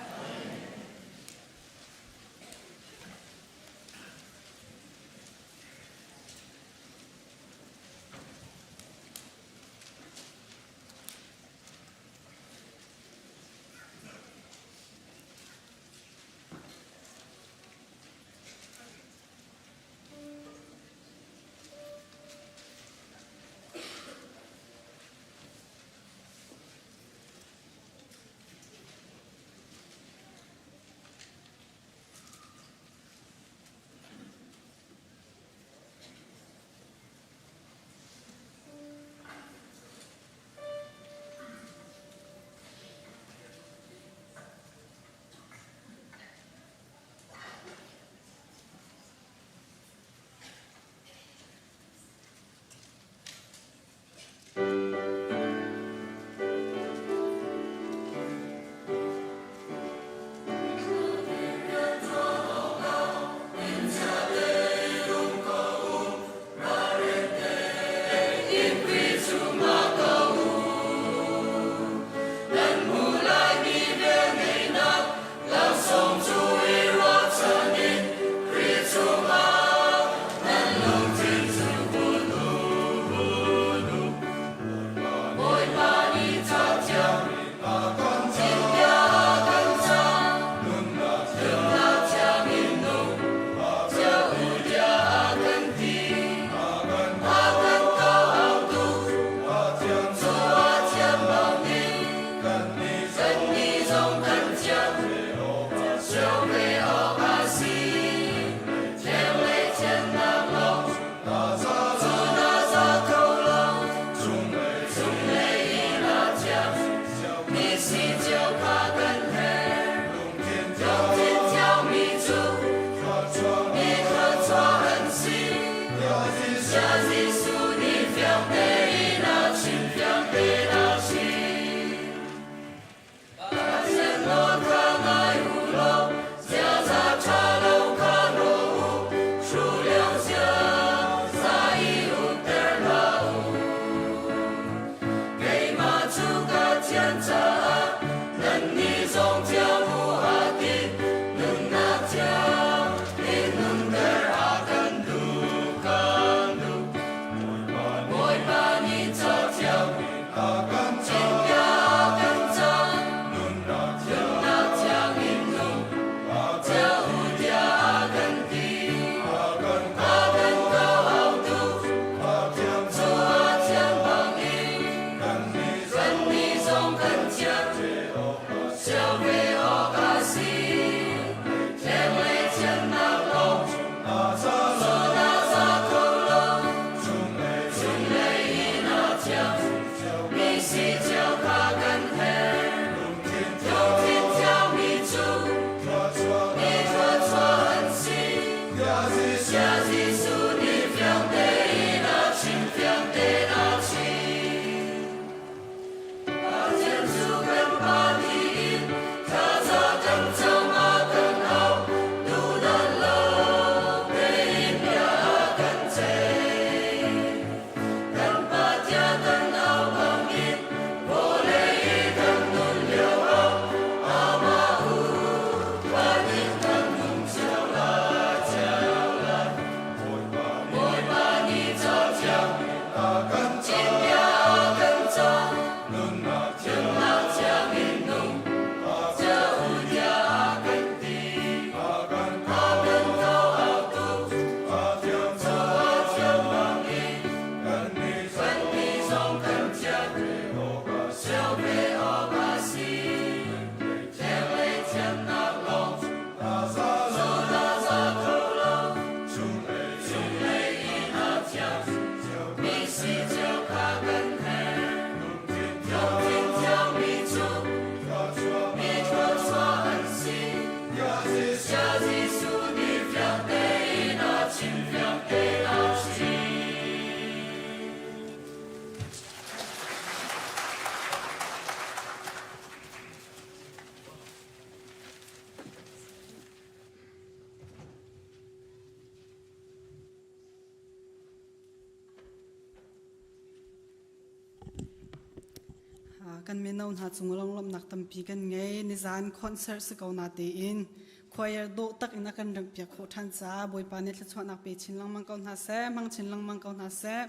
Kan mino hna cung lunglawmhnak tampi kan ngei. Nizan concert si ko na tein choir dawh tak in a kan remh piak khawh ṭhan caah Bawipa nih thluachuahnak pe chin lengmang ko hna seh, hmang chin lengmang ko hna seh.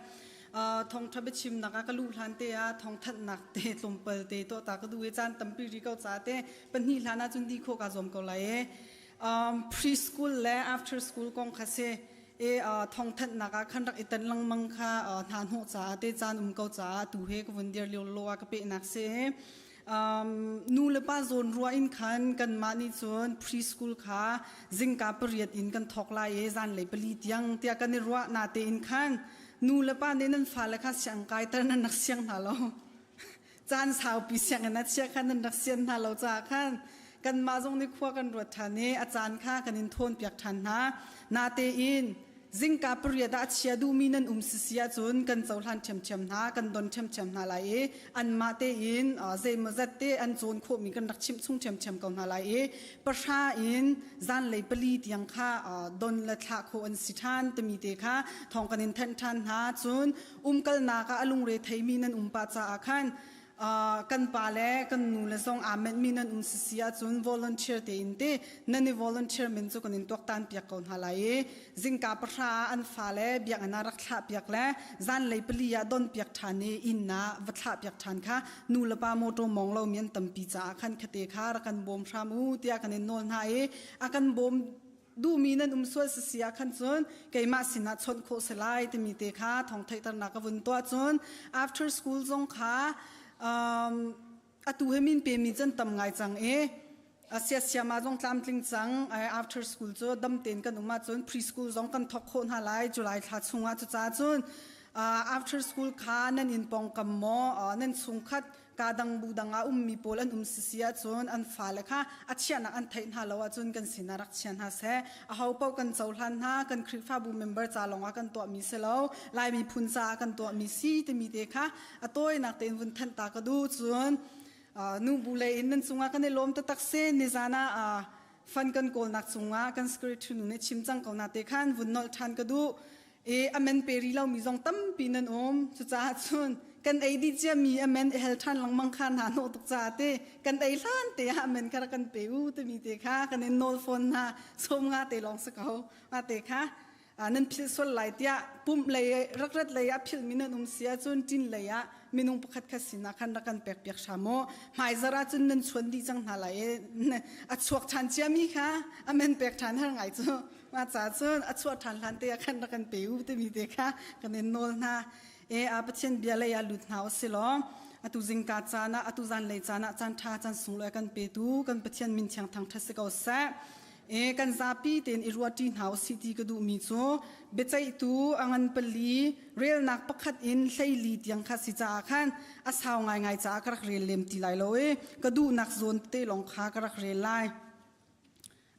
Thawngṭha biachimnak ah ka luh hlan te ah thawngthanhnak te tlawmpal te tuah ta ka duh i caan tampi ri ko ca te pahnih hlan ah cun dih khawh kaa zuam ko lai i preschool le after school kong kha si e thawngthanhnak ah khan rak i tan lengmang kha hna hnawh caah te caan um ko caah tu he ka vun dir lio lo ah ka pehnak si nu le pa zawn rua in khan kanmah nih cun preschool kha zingka pariat in kan thawk lai i zanlei pali tiang tiah kan i ruah na tein khan nu le pa nih nan fale kha siang kaiter nan rak siang hna lo. Caan saupi sianginn a chia khan nan rak sian hna lo caah khan kanmah zong nih khua kan ruat ṭhan i a caan kha kan in thawnpiak ṭhan hna. Natein zingka pariat ah a chia duhmi nan um sisi ahcun kan cohlan ṭhiamṭhiam hna, kan don ṭhiamṭhiam hna lai i anmah tein zeimawzat te an cawn khawhmi kan rak chimh chung ṭhiamṭhiam ko hna lai i pahra in zanlei pali tiang kha don le thlah khawh an si ṭhan timi te kha thawng kan in thanh ṭhan hna. Cun umkalnak ah a lungre theimi nan um pah caah khan kan pa le kan nu le zong aa menhmi nan um sisi ahcun volunteer tein te nan i volunteer min cu kan in tuaktan piak ko hna lai i zingka pahra ah an fale biakinn ah rak thlah piak le zanlei pali ah don piak ṭhan i inn ah va thlah piak ṭhan kha nu le pa motor mong lomi an tampi caah khan khate kha rak kan bawm hram u tiah kan in nawl hna i a kan bawm duhmi nan um sual sisi ah khan cun keimah sinah chawnh khawh si lai timi te kha thawng theihternak ka vun tuah. Cun after school zong kha atu he min pemi can tam ngai cang i sia siama zong tlamtling cang. After school cu dam tein kan um ahcun preschool zong kan thawk khawh hna lai July thla chungah. Cucaah cun after school kha nan inn pawngkam maw, nan chungkhat ka dang bu dang ah ummi pawl an um sisi ahcun an fale kha a chiahnak an theih hna lo ahcun kan sinah rak chia hna seh. Aho paoh kan cohlan hna. Kan Khrihfabu member ca lawngah kan tuahmi si lo, Lai miphun caah kan tuahmi si timi te kha a tawinak tein vun thanh ta ka duh. Cun nu bu lei in nan cungah kan i lawm taktak si. Nizan ah fan kan kawlnak cungah kan secretary nu nih chim cang ko na te khan vun nolh ṭhan ka duh e. Amen pe ri lomi zong tampi nan um. Cucaah cun kan ei dih ciami amen i hel ṭhan lengmang kha hna hnawh tuk caah te kan ei hlan te ah amen kha rak kan pe u timi te kha kan in nawl fawn hna. Sawm nga te lawng si ko ma te kha nan philh sual lai tiah. Pumh lei rak rat lei ah philhmi nan um si ahcun ṭin lei ah minung pakhat khat sinah khan rak kan pek piak hram u. Hmaizar ah cun nan chuan dih cang hna lai i a chuak ṭhan ciami kha amen pek ṭhan har ngai cu. Mah ca cun a chuah ṭhan hlan te ah khan rak kan pe u timi te kha kan in nawl hna. E a Pathian bia lei ah lut hna u si law. Atu zingka caan ah, atu zanlei caan ah caan ṭha caan sunglawi kan petu kan Pathian min thiang thangṭhat si ko seh. E kan zapi tein i ruahṭi hna u sih ti ka duhmi cu biaceihtu a ngan pali relnak pakhat in 14 tiang kha si caah khan a sau ngaingai caah ka rak rel lem ti lai lo i ka duhnak zawn te lawng kha ka rak rel lai.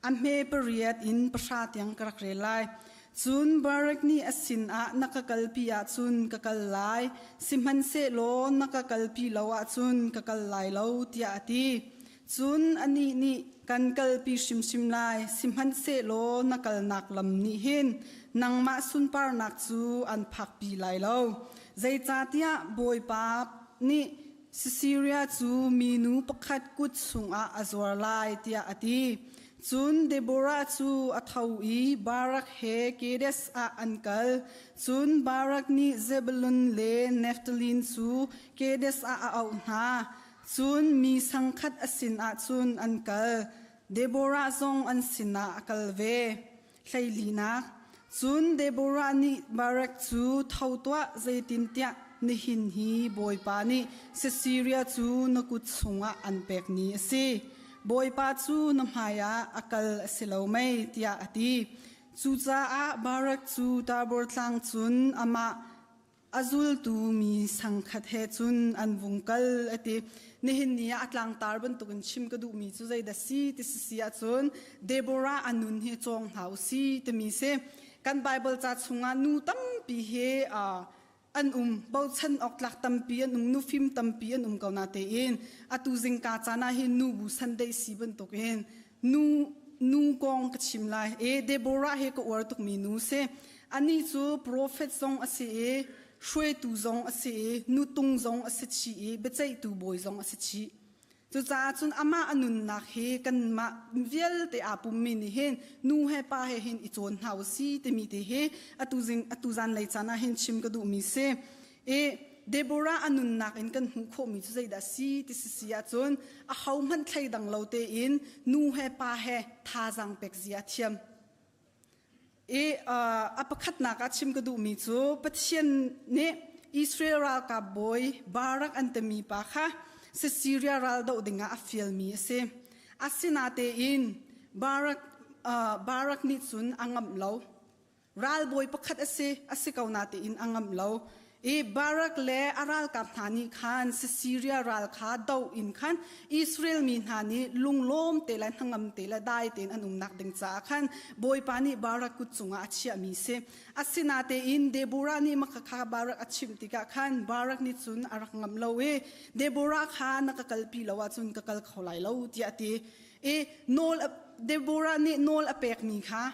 A hme pariat in pahra tiang ka rak rel lai. Cun Barak nih a sinah, na ka kalpi ahcun ka kal lai, sihmanhsehlaw na ka kalpi lo ahcun ka kal lai lo, tiah a ti. Cun anih nih, kan kalpi hrimhrim lai, sihmanhsehlaw na kalnak lam nih hin nangmah sunparnak cu an phakpi lai lo, zeicahtiah Bawipa nih Siria cu minu pakhat kut chungah a zuar lai, tiah a ti. Cun Deborah cu a tho i Barak he Kedesh ah an kal. Cun Barak nih Zebulun le Naftali cu Kedesh ah a auh hna. Cun mi sangkhat a sinah cun an kal. Deborah zong an sinah a kal ve. 14nak. Cun Deborah nih Barak cu, tho tuah, zeitintiah nihin hi Bawipa nih Siria cu na kut chungah an pek ni a si. Bawipa cu na hmaiah a kal a si lo mei, tiah a ti. Cucaah Barak cu Tabor tlang cun amah a zultu mi sangkhat he cun an vung kal a ti. Nihin ni ah a tlangtar bantukin chim ka duhmi cu zeidah si ti si ahcun Deborah a nun hi cawng hna u si timi si. Kan Bible ca chungah nu tampi hi an um, bochan awk tlak tampi an um, nu fim tampi an um ko na tein atu zingka caan ah hin nu bu Sunday si bantukin nu nu kong ka chim lai. E Deborah he ka uar tukmi nu si. Ani cu prophet zong a si i Hruaitu zong a si i nutung zong a si chih i biaceihtu bawi zong a si chih. Cucaah cun amah a nunnak hi kanmah vialte aa pummi nih hin nu he pa he hin i cawn hna u si timi te hi atu zing atu zanlei caan ah hin chim ka duhmi si. I Deborah a nunnak in kan hmuh khawhmi cu zeidah si ti si si ahcun a ho hmanh thleidang lo tein nu he pa he thazaang pek zia a thiam. I a pakhatnak ah chim ka duhmi cu Pathian nih Israel ralkap bawi Barak an timi pa kha Siria ral doh dingah a fialmi a si. Asinatein Barak, Barak nih cun a ngamh lo. Ralbawi pakhat a si, a si ko natein a ngamh lo. I Barak le a ralkap hna nih khan Siria ral kha doh in khan Israel mi hna nih lunglawm te le hnangam te le dai tein an umnak ding caah khan Bawipa nih Barak kut cungah a chiahmi si. Asinatein Deborah nih maka kha Barak a chimh tikah khan Barak nih cun a rak ngamh lo i Deborah kha na ka kalpi lo ahcun ka kal kho lai lo tiah a ti. I nawl Deborah nih nawl a pekmi kha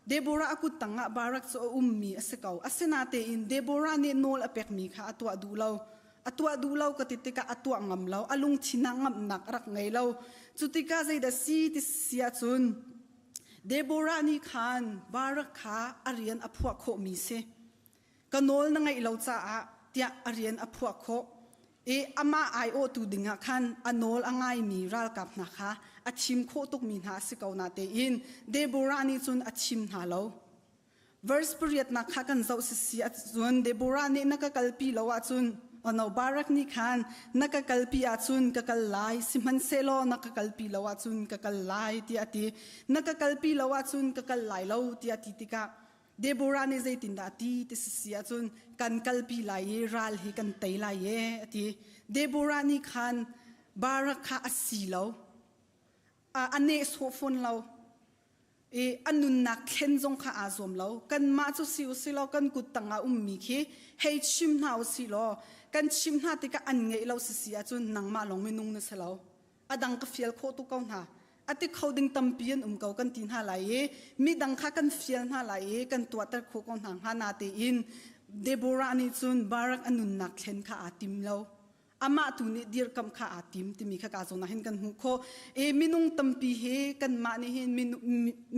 Deborah a kut tangah Barak cu a ummi a si ko. Asinatein Deborah nih nawl a pekmi kha a tuah duh lo. A tuah duh lo ka ti tikah a tuah ngam lo. A lungthin ah ngamhnak a rak ngei lo. Cu tikah zeidah si ti si ahcun Deborah nih khan Barak kha a rian a phuah khawhmi si. Ka nawl na ngaih lo caah tiah a rian a phuah khawh i amah aiawhtu dingah khan a nawl a ngaimi ralkap hna kha a thim khawh tukmi hna a si ko natein Deborah nih cun a thim hna lo. Verse pariatnak kha kan zoh sisi ahcun Deborah nih na ka kalpi lo ahcun ono Barak nih khan na ka kalpi ahcun ka kal lai sihmanhsehlaw na ka kalpi lo ahcun ka kal lai tiah a ti. Na ka kalpi lo ahcun ka kal lai lo tiah a ti tikah Deborah nih zeitindah a ti ti si ahcun kan kalpi lai i ral hi kan tei lai e a ti. Deborah nih khan Barak kha a si lo. A nehsawh fawn lo. I a nunnak thlen zong kha aa zuam lo. Kanmah cu si u si law kan kut tangah ummi khi hei chim hna u si law kan chim hna tikah an ngeih lo si si ahcun nangmah lawng minung na si lo. A dang ka fial khawh tuk ko hna. A ti kho ding tampi an um ko kan ti hna lai i midang kha kan fial hna lai i kan tuahter khawh ko hna hnga natein Deborah nih cun Barak a nunnak thlen kha aa tim lo. Amah tu nih dirkamh kha aa tim timi kha ka zawn ah hin kan hmuh khawh. E minung tampi hi kanmah nih hin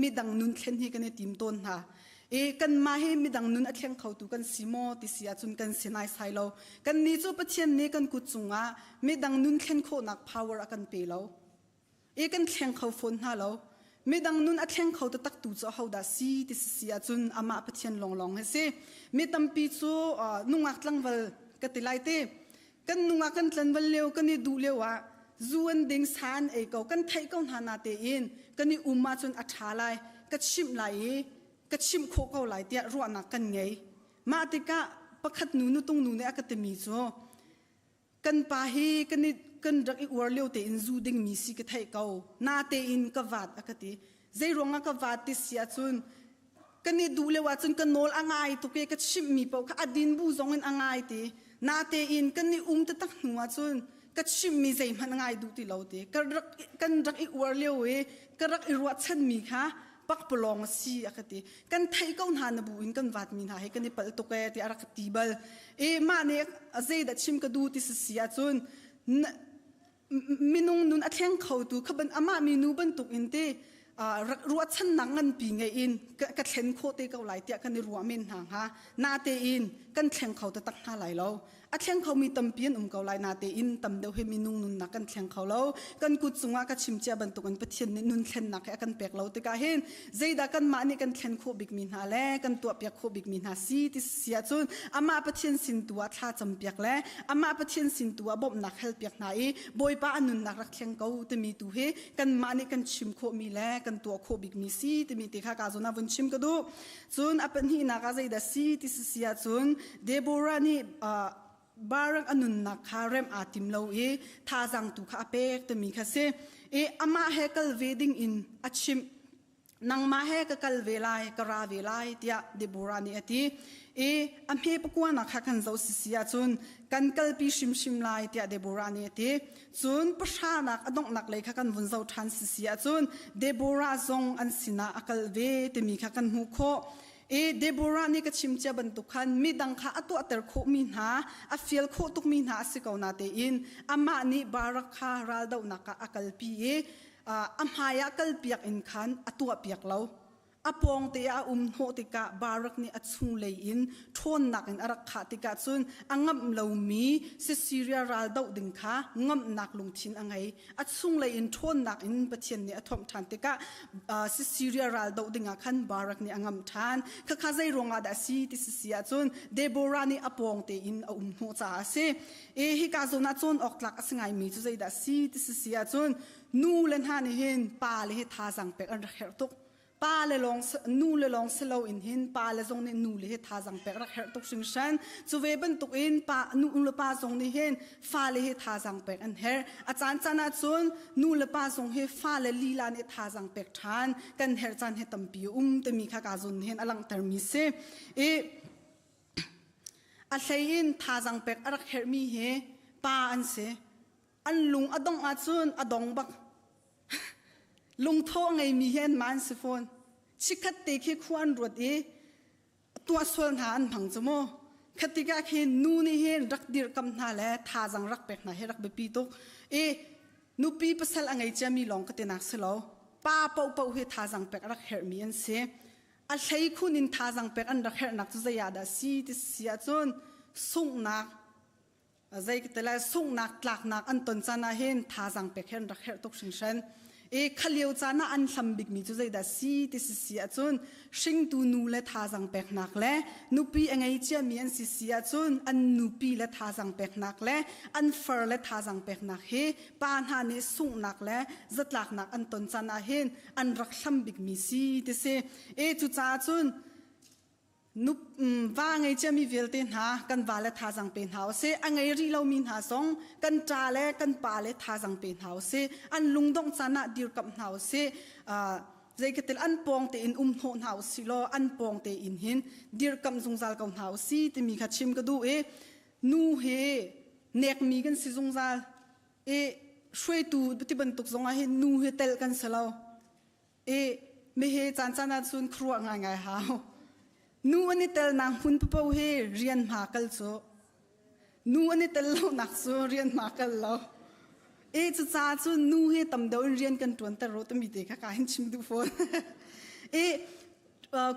midang nun thlen hi kan i tim tawn hna. E kanmah hi midang nun a thleng khotu kan si maw ti si ahcun kan si naisai lo. Kannih cu Pathian nih kan kut cungah midang nun thlen khawhnak power a kan pe lo. E kan thleng kho fawn hna lo. Midang nun a thleng kho taktak tu cu ahodah si ti si ahcun amah Pathian lawnglawng hi si. Mi tampi cu nungak tlangval ka ti lai te. Kan nungak kan tlanval lio kan i duh lio ah zu an ding sa an ei ko kan theih ko hna na tein kan i um ahcun a ṭha lai ka chimh lai i ka chimh khawh ko lai tiah ruahnak kan ngei. Mah tikah pakhat nu nutung nu nih a ka timi cu kan pa hi kan i kan rak i uar lio tein zu dingmi si ka theih ko natein ka vat a ka ti zei ruangah ka vat ti si ahcun kan i duh lio ahcun ka nawl a ngai tuk i ka chimhmi paoh kha a din bu zong in a ngai ti natein kan i um taktak hnu ahcun ka chimhmi zeihmanh a ngai duh ti lo ti ka rak kan rak i uar lio i ka rak i ruahchanmi kha pakpalawng a si a ka ti kan theih ko hna na bu in kan vat mi hna hi kan i palh tuk e ti a rak ti bal e mah nih zeidah chim ka du ti si ahcun minung nun a thleng kho tu kha ban amah mi nu bantuk in te ruahchannak nganpi ngei in ka thlen khawh te ko lai tiah kan i ruah men hna hnga na tein kan thleng kho taktak hna lai lo A thleng khomi tampi an um ko lai natein tam deuh hi minung nunnak kan thleng kho lo. Kan kut cungah ka chim cia bantukin Pathian nih nun thlennak hi a kan pek lo tikah hin zeidah kanmah nih kan thlen khawh bikmi hna le kan tuahpiak khawh bikmi hna si ti si ahcun amah Pathian sin tu ah thla campiak le amah Pathian sin tu ah bawmhnak halpiak hna i Bawipa a nunnak rak thleng ko timi tu hi kanmah nih kan chim khawhmi le kan tuah khawh bikmi si timi te kha ka zawn ah vun chim ka duh. Cun a pahnihnak ah zeidah si ti si ahcun Deborah nih Barak a nunnak kha remh aa tim lo i thazaang tu kha a pek timi kha si. I amah he kal ve ding in a chimh. Nangmah he ka kal ve lai, ka ra ve lai tiah Deborah nih a ti. I a hme pakuanak kha kan zoh sisi ahcun kan kalpi hrimhrim lai tiah Deborah nih a ti. Cun pahranak a donghnak lei kha kan vun zoh ṭhan sisi ahcun Deborah zong an sinah a kal ve timi kha kan hmuh khawh. E Deborah nih ka chim cia bantuk khan midang kha a tuahter khawhmi hna, a fial khawh tukmi hna a si ko na tein amah nih Barak kha raldohnak ah a kalpi i a hmai ah kalpiak in khan a tuahpiak lo. A pawngte ah a um hnawh tikah Barak nih a chunglei in ṭhawnnak in a rak khah tikah cun a ngamh lomi Sisyria ral doh ding kha ngamhnak lungthin a ngei. A chunglei in ṭhawnnak in Pathian nih a thuamh ṭhan tikah Sisyria ral doh ding ah khan Barak nih a ngamh ṭhan. Khakha zei ruangah dah a si ti si ahcun Deborah nih a pawngte in a um hnawh caah a si. E hika zawn ah cawn awk tlak a si ngaimi cu zeidah a si ti si ahcun nu le hna nih hin pa le hi thazaang pek an rak herh tuk. Pa le lawng nu le lawng si lo in hin pa le zong nih nu le hi thazaang pek rak herh tuk hringhran. Cu ve bantuk in pa nu le pa zong nih hin fa le hi thazaang pek an herh. A caan caan ah cun nu le pa zong hi fa le lila nih thazaang pek ṭhan kan herh caan hi tampi a um timi kha ka zun hin a langhtermi si. I a hlei in thazaang pek a rak herhmi hi pa an si. An lung a dongh ahcun a dong bak. Lungtho a ngeimi hi anmah an si fawn. Chikkhat te khi khua an ruat i tuah sual hna an hmang cu mu. Khatikah khin nu nih hin rak dirhkamh hna le thazang rak pek hna hi rak biapi tuk. I nupi pasal a ngei ciami lawng ka tinak si lo. Pa paohpaoh hi thazang pek a rak herhmi an si. A hlei khun in thazang pek an rak herhnak cu zei ah dah si ti si ahcun sunghnak zei ka ti lai sunghnak tlaknak an ton caan ah hin thazaang pek hi an rak herh tuk hringhran i khalio caan ah an hlam bikmi cu zeidah si ti si si ahcun hringtu nu le thazaang peknak le nupi a ngei ciami an si si ahcun an nupi le thazaang peknak le an far le thazaang peknak hi pa hna nih sunghnak le zatlaknak an ton caan ah hin an rak hlam bikmi si ti si e cucaah cun Va ngei ciami vialte hna kan va le thazang pe hna usih. A ngei rih lomi hna zong kan ṭa le kan pa le thazang pe hna usih. An lungdongh caan ah dirkamh hna usih. Zeikatil an pawng tein um hnawh hna usih law an pawng tein hin dirkamh zungzal ko hna usih timi kha chim ka duh i nu hi nekmi kan si zungzal i hruaitu ti bantuk zongah hin nu hi tel kan si lo. I mihi caan caan ah cun khuaruah ngaingai hau. Nu an i telnak hmun paoh hi rian hma kal cu. Nu an i tel lonak cu rian hma kal lo. E cucaah cun nu hi tam deuh in rian kan ṭuan ter rawh timi te kha ka hin chim duh fawn. E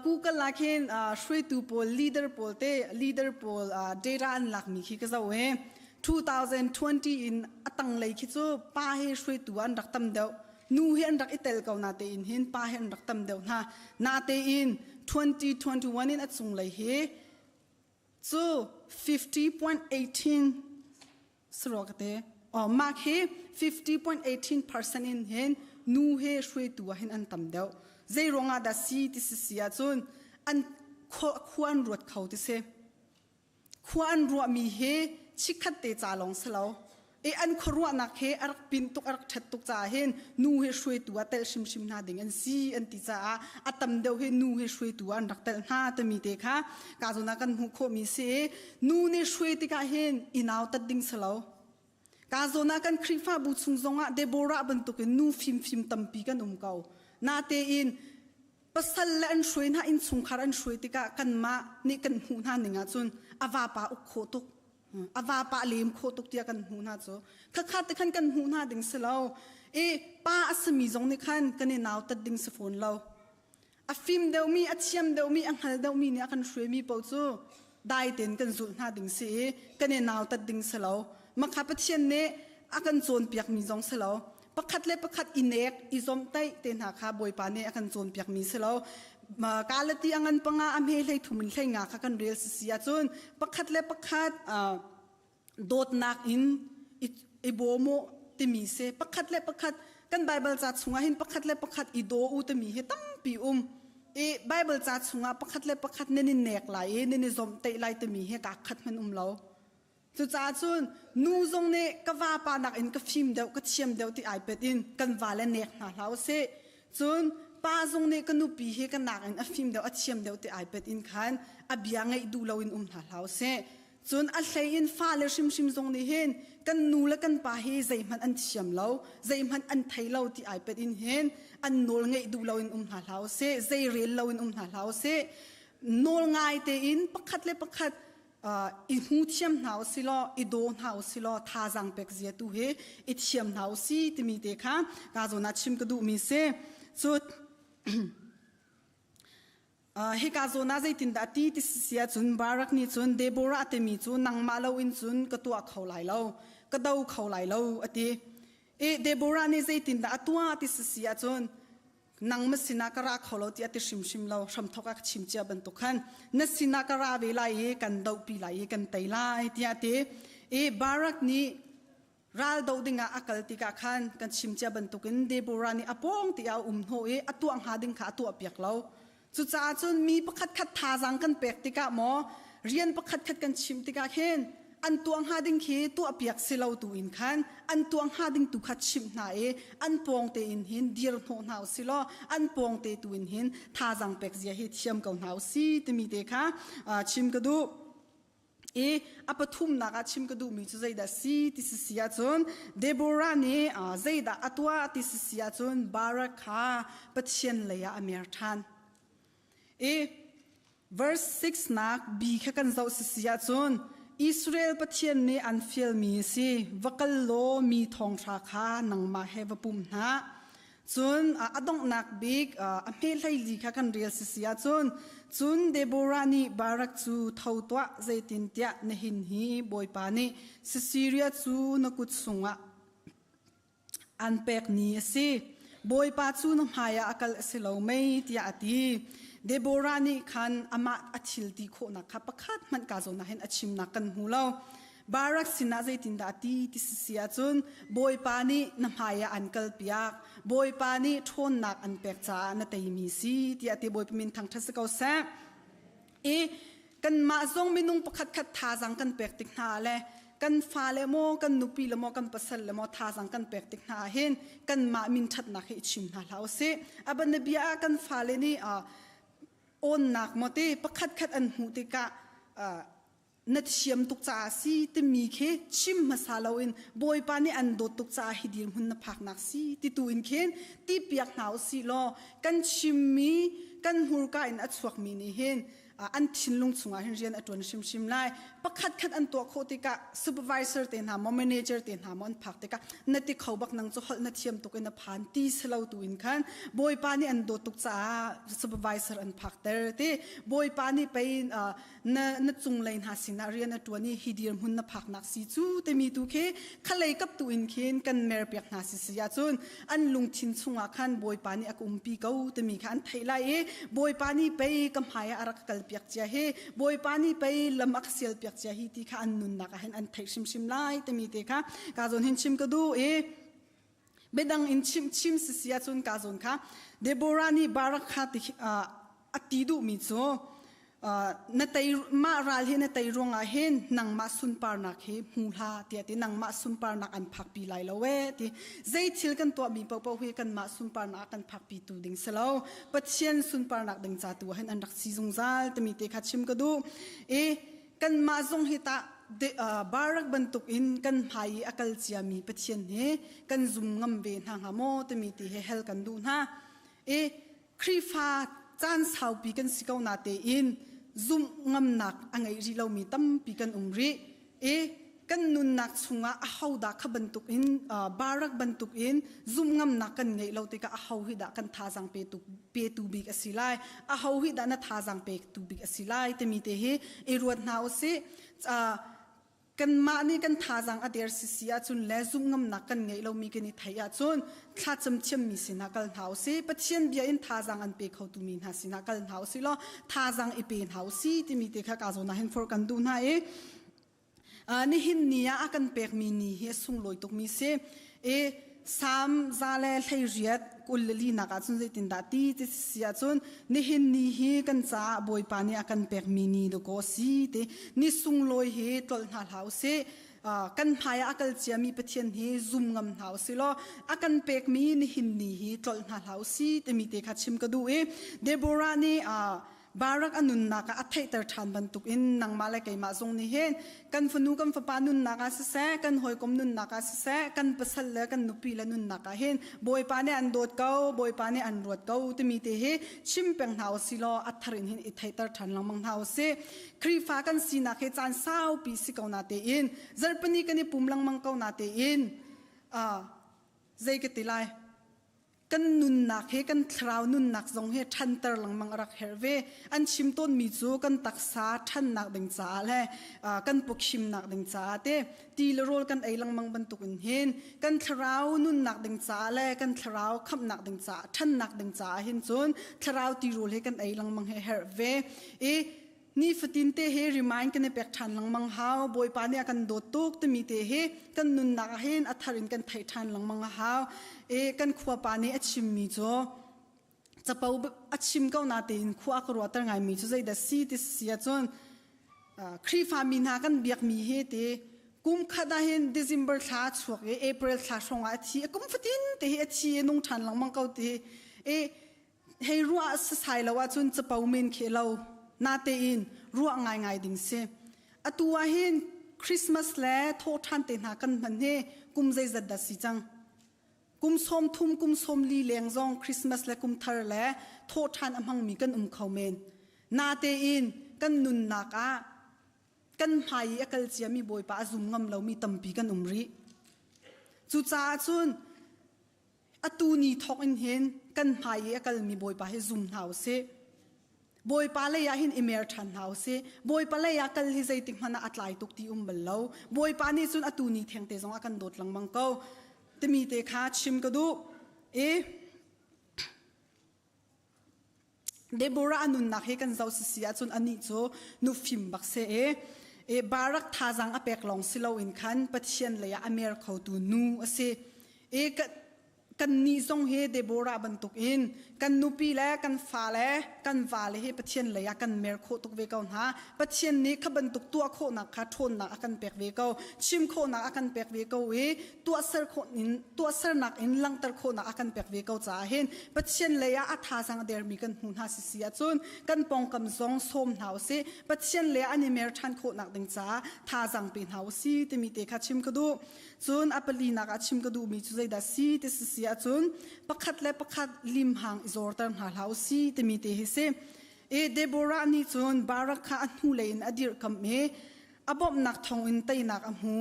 Google ah khin hruaitu pawl leader pawl te leader pawl data an lakmi khi ka zoh i 2020 in a tanglei khi cu pa hi hruaitu an rak tam deuh. Nu hi an rak i tel ko natein hin pa hi an rak tam deuh hna. Natein 2021 in a cunglei hi cu 50.18 sarua ka te. Oh, mah khi 50.18% in hin nu he hruaitu ah hin an tam deuh. Zei ruangah dah si ti si si ahcun an khua an ruat kho ti si. Khua an ruahmi hi chikkhat te ca lawng si lo. E an khuaruahnak he a rak pin tuk a rak ṭhat tuk caah hin nu he hruaitu ah telh hrimhrim hna ding an si an ti caah a tam deuh hi nu he hruaitu ah an rak telh hna timi te kha ka zawn ah kan hmuh khawhmi si i nu nih hruai tikah hin i nautat ding si lo. Ka zawn ah kan Khrihfabu chung zongah Deborah bantukin nu fimfim tampi kan um ko. Natein pasal le an hruai hna innchungkhar an hruai tikah kanmah nih kan hmuh hna ning ahcun a vapa uk khawh tuk a vapa lem khawh tuk tiah kan hmuh hna cu khakha te khan kan hmuh hna ding si lo i pa a simi zong nih khan kan i nautat ding si fawn lo a fim deuhmi a thiam deuhmi a hngal deuhmi nih a kan hruaimi paoh cu dai tein kan zulh hna ding si i kan i nautat ding si lo makha Pathian nih a kan cawnpiakmi zong si lo pakhat le pakhat i nek i zomhtaih te hna kha Bawipa nih a kan cawnpiakmi si lo kalati a ngan panga a hme hlei thum in hlei nga kha kan rel si ahcun pakhat le pakhat dawtnak in i bawm u timi si pakhat le pakhat kan Bible ca chungah hin pakhat le pakhat i daw u timi hi tampi um i Bible ca chungah pakhat le pakhat nan i nek lai i nan i zomhtaih lai timi hi kaa khat hmanh um lo Cucaah cun nu zong nih ka vapa nakin ka fim deuh, ka thiam deuh ti ai pet in kan vale nek hna hlah usih. Cun pa zong nih ka nupi hi ka nakin a fim deuh, a thiam deuh ti ai pet in khan a bia ngaih duh loin um hna hlah usih. Cun a hlei in fale hrimhrim zong nih hin kan nu le kan pa hi zeihmanh an thiam lo, zeihmanh an thei lo ti ai pet in hin an nawl ngaih duh loin um hna hlah usih, zei rel loin um hna hlah usih. Nawl ngai tein pakhat le pakhat i hmu thiam hna usilaw i daw hna usilaw thazaang pek zia tu hi i thiam hna usi timi te kha ka zawn ah chim ka duhmi si. Cu hika zawn ah zeitindah ti ti si ahcun Barak nih cun Deborah timi cu nangmah loin cun ka tuah kho lai lo, ka do kho lai lo a ti. I Deborah nih zeitindah a tuah ti si ahcun nang ma sinah ka ra kho lo ti a ti hrimhrim lo. Hramthok ah ka chim cia bantuk khan na sinah ka ra ve lai i kan dohpi lai i kan tei lai tiah a ti. I Barak nih ral doh dingah a kal tikah khan kan chim cia bantukin Deborah nih a pawng ti ah a um hnawh i a tuah hnga ding kha a tuah piak lo. Cucaah cun mi pakhatkhat thazaang kan pek tikah maw, rian pakhatkhat kan chimh tikah khin an tuah hnga ding khi tuahpiak si lo tu in khan an tuah hnga ding tu kha chimh hna i an pawng tein hin dir hnawh hna usih law an pawng te tu in hin thazaang pek zia hi thiam ko hna usih timi te kha chim ka duh. I a pathumnak ah chim ka duhmi cu zeidah si ti si si ahcun Deborah nih zeidah a tuah ti si si ahcun Barak kha Pathian lei ah a mer ṭhan. I verse 6 nak B kha kan zoh si si ahcun Israel Pathian nih an fialmi a si, va kal law mi thonghra kha nangmah he va pum hna. Cun a donghnak bik a hmehlei li kha kan rel sisi ahcun cun Deborah nih Barak cu tho tuah, zeitintiah nihin hi Bawipa nih Sisiria cu na kut sungah an pek ni a si. Bawipa cu na hmaiah a kal a si lo mei tiah a ti. Deborah nih khan amah a thil ti khawhnak kha pakhat hmanh ka zawn ah hin a chimnak kan hmu lo. Barak sinah zeitindah a ti ti si ahcun Bawipa nih na hmaiah an kalpiak, Bawipa nih ṭhawnnak an pek caah na teimi si tiah ti. Bawipa min thangṭhat si ko seh. I kanmah zong minung pakhatkhat thazaang kan pek tik hna le kan fale maw, kan nupi le maw, kan pasal le maw thazaang kan pek tik hna ahhin kanmah min ṭhatnak hi i chim hna hlah usih. A bianabia ah kan fale nih awnnak maw te pakhatkhat an hmuh tikah na thiam tuk caah si timi khi chim hmasa loin Bawipa nih an dawt tuk caah hi dirhmun na phaknak si ti tu in khin ti piak hna usih law kan chimmi kan hmurka in a chuakmi nih hin an thinlung chungah hin rian a ṭuan hrimhrim lai. Pakhat khat an tuah khawh tikah supervisor te hna maw, manager te hna maw an phak tikah na ti kho bak, nang cu holh na thiam tuk in na phan ti si lo tu in khan Bawipa nih an dawt tuk caah supervisor an phakter ti, Bawipa nih pei na na cunglei hna sinah rian a ṭuan i hi dirhmun na phaknak si cu timi tu khi khalei kap tu in khin kan merpiak hna si si ahcun an lungthin chungah khan Bawipa nih a ka umpi ko timi kha an theih lai i Bawipa nih pei ka hmai ah a rak kalpiak cia hi, Bawipa nih pei lam a ka sialpiak cia hi ti kha an nunnak ah hin an theih hrimhrim lai timi te kha ka zawn hin chim ka duh. I biadang in chim chim si si ahcun ka zawn kha Deborah nih Barak kha ti a ti duhmi cu na tei mah ral hi na tei ruangah hin nangmah sunparnak hi hmu hlah tiah ti, nangmah sunparnak an phakpi lai lo e ti. Zei thil kan tuahmi paohpaoh hi kanmah sunparnak kan phakpi tu ding si lo, Pathian sunparnak ding ca tu ah hin an rak si zungzal timi te kha chim ka duh. I kanmah zong hi tah Barak bantuk in kan hmai i a kal ciami Pathian hi kan zum ngam ve hna hnga maw timi ti he hel kan duh hna. I Khrihfa caan saupi kan si ko na tein zumh ngamnak a ngei rih lomi tampi kan um rih. I kan nunnak chungah ahodah kha bantuk in Barak bantuk in zumh ngamnak kan ngeih lo tikah aho hi dah kan thazaang petu petu bik a si lai, aho hi dah na thazaang pektu bik a si lai timi te hi i ruat hna usih. Kanmah nih kan thazaang a der sisi ahcun le zumh ngamnak kan ngeih lomi kan i theih ahcun thlacam thiammi sinah kal hna usih, Pathian bia in thazaang an pe khotu mi hna sinah kal hna usih law thazaang i pe hna usih timi te kha ka zawn ah hin forh kan duh hna. I nihin ni ah a kan pekmi ni hi a sunglawi tukmi si. I Salm 138 nak ahcun zeitindah ti ti si ahcun nihin ni hi kan caah Bawipa nih a kan pekmi ni dakaw si ti, ni sunglawi hi tlolh hna hlah usih. Kan hmai ah a kal ciami Pathian hi zum ngam hna usih law a kan pekmi nihin ni hi tlolh hna hlah usih timi te kha chim ka duh. I Deborah nih. Barak a nunnak ah a theihter ṭhan bantukin nangmah le keimah zong nih hin kan fanu kan fapa nunnak ah siseh, kan hawikom nunnak ah siseh, kan pasal le kan nupi le nunnak ah hin Bawipa nih an dawt ko, Bawipa nih an ruat ko timi te hi chim peng hna usih law a thar in hin i theihter ṭhan lengmang hna usih. Khrihfa kan sinak hi caan saupi si ko na tein zarhpini kan i pum lengmang ko na tein zei ka ti lai Kan nunnak he kan thlarau nunnak zong he ṭhanter lengmang a rak herh ve. An chim tawnmi cu kan taksa ṭhannak ding caah le kan pawkhimnak ding caah te ti le rawl kan ei lengmang bantukin hin kan thlarau nunnak ding caah le kan thlarau khamhnak ding caah ṭhannak ding caah hin cun thlarau tirawl he kan ei lengmang he herh ve. I Nifatin te hi remind kan i pek ṭhan lengmang hau. Bawipa nih a kan dawt tuk timi te hi kan nunnak ah hin a thar in kan theih ṭhan lengmang a hau. I kan khuapa nih a chimmi cu capo a chim ko natein khua a ka ruahter ngaimi cu zeidah si ti si ahcun Khrihfa mi hna kan biakmi hi ti kum khat ah hin December thla a chuak i April thla hrawng ah a thi. Kum fatin te hi a thi i nung ṭhan lengmang ko ti i Hei ruah sasai lo ahcun capo men khi lo. Natein ruah ngaingai ding si. Atu ah hin Christmas le thawhṭhan te hna kan hman hi kum zeizat dah si cang. Kum 30, kum 40 leng zong Christmas le kum thar le thawhṭhan a hmangmi kan um kho men. Natein kan nunnak ah kan hmai i a kal ciami Bawipa a zum ngam lomi tampi kan um rih. Cucaah cun Atu ni thawk in hin kan hmai i a kalmi Bawipa hi zum hna u sih. Bawipa lei ah hin i mer ṭhan hna u sih. Bawipa lei ah kal hi zeitik hmanh ah a tlai tuk ti um bal lo. Bawipa nih cun atu ni thengte zong a kan dawt lengmang ko. Timi te kha chim ka duh. I Deborah a nunnak hi kan zoh sisi ahcun anih cu nufim bak si i i Barak thazaang a pek lawng si loin khan Pathian lei ah a mer khotu nu a si. I kannih zong hi Deborah bantukin kan nupi le kan fale kan vale hi Pathian lei ah kan mer khawh tuk ve ko hna. Pathian nih kha bantuk tuah khawhnak kha ṭhawnnak a kan pek ve ko, chim khawhnak a kan pek ve ko i tuahser khawh in tuahsernak in langhter khawhnak a kan pek ve ko caah hin Pathian lei ah a thazaang a dermi kan hmu hna sisi ahcun kan pawngkam zong sawm hna usih Pathian lei ah an i mer ṭhan khawhnak ding caah thazaang pe hna usih timi te kha chim ka duh. Cun a palinak ah chim ka duhmi cu zeidah si ti sisi ahcun pakhat le pakhat limhang i zawrter hna hlah usih timi te hi si. I Deborah nih cun Barak kha a hnulei in a dirhkamh i a bawmhnak thawngin teinak a hmu.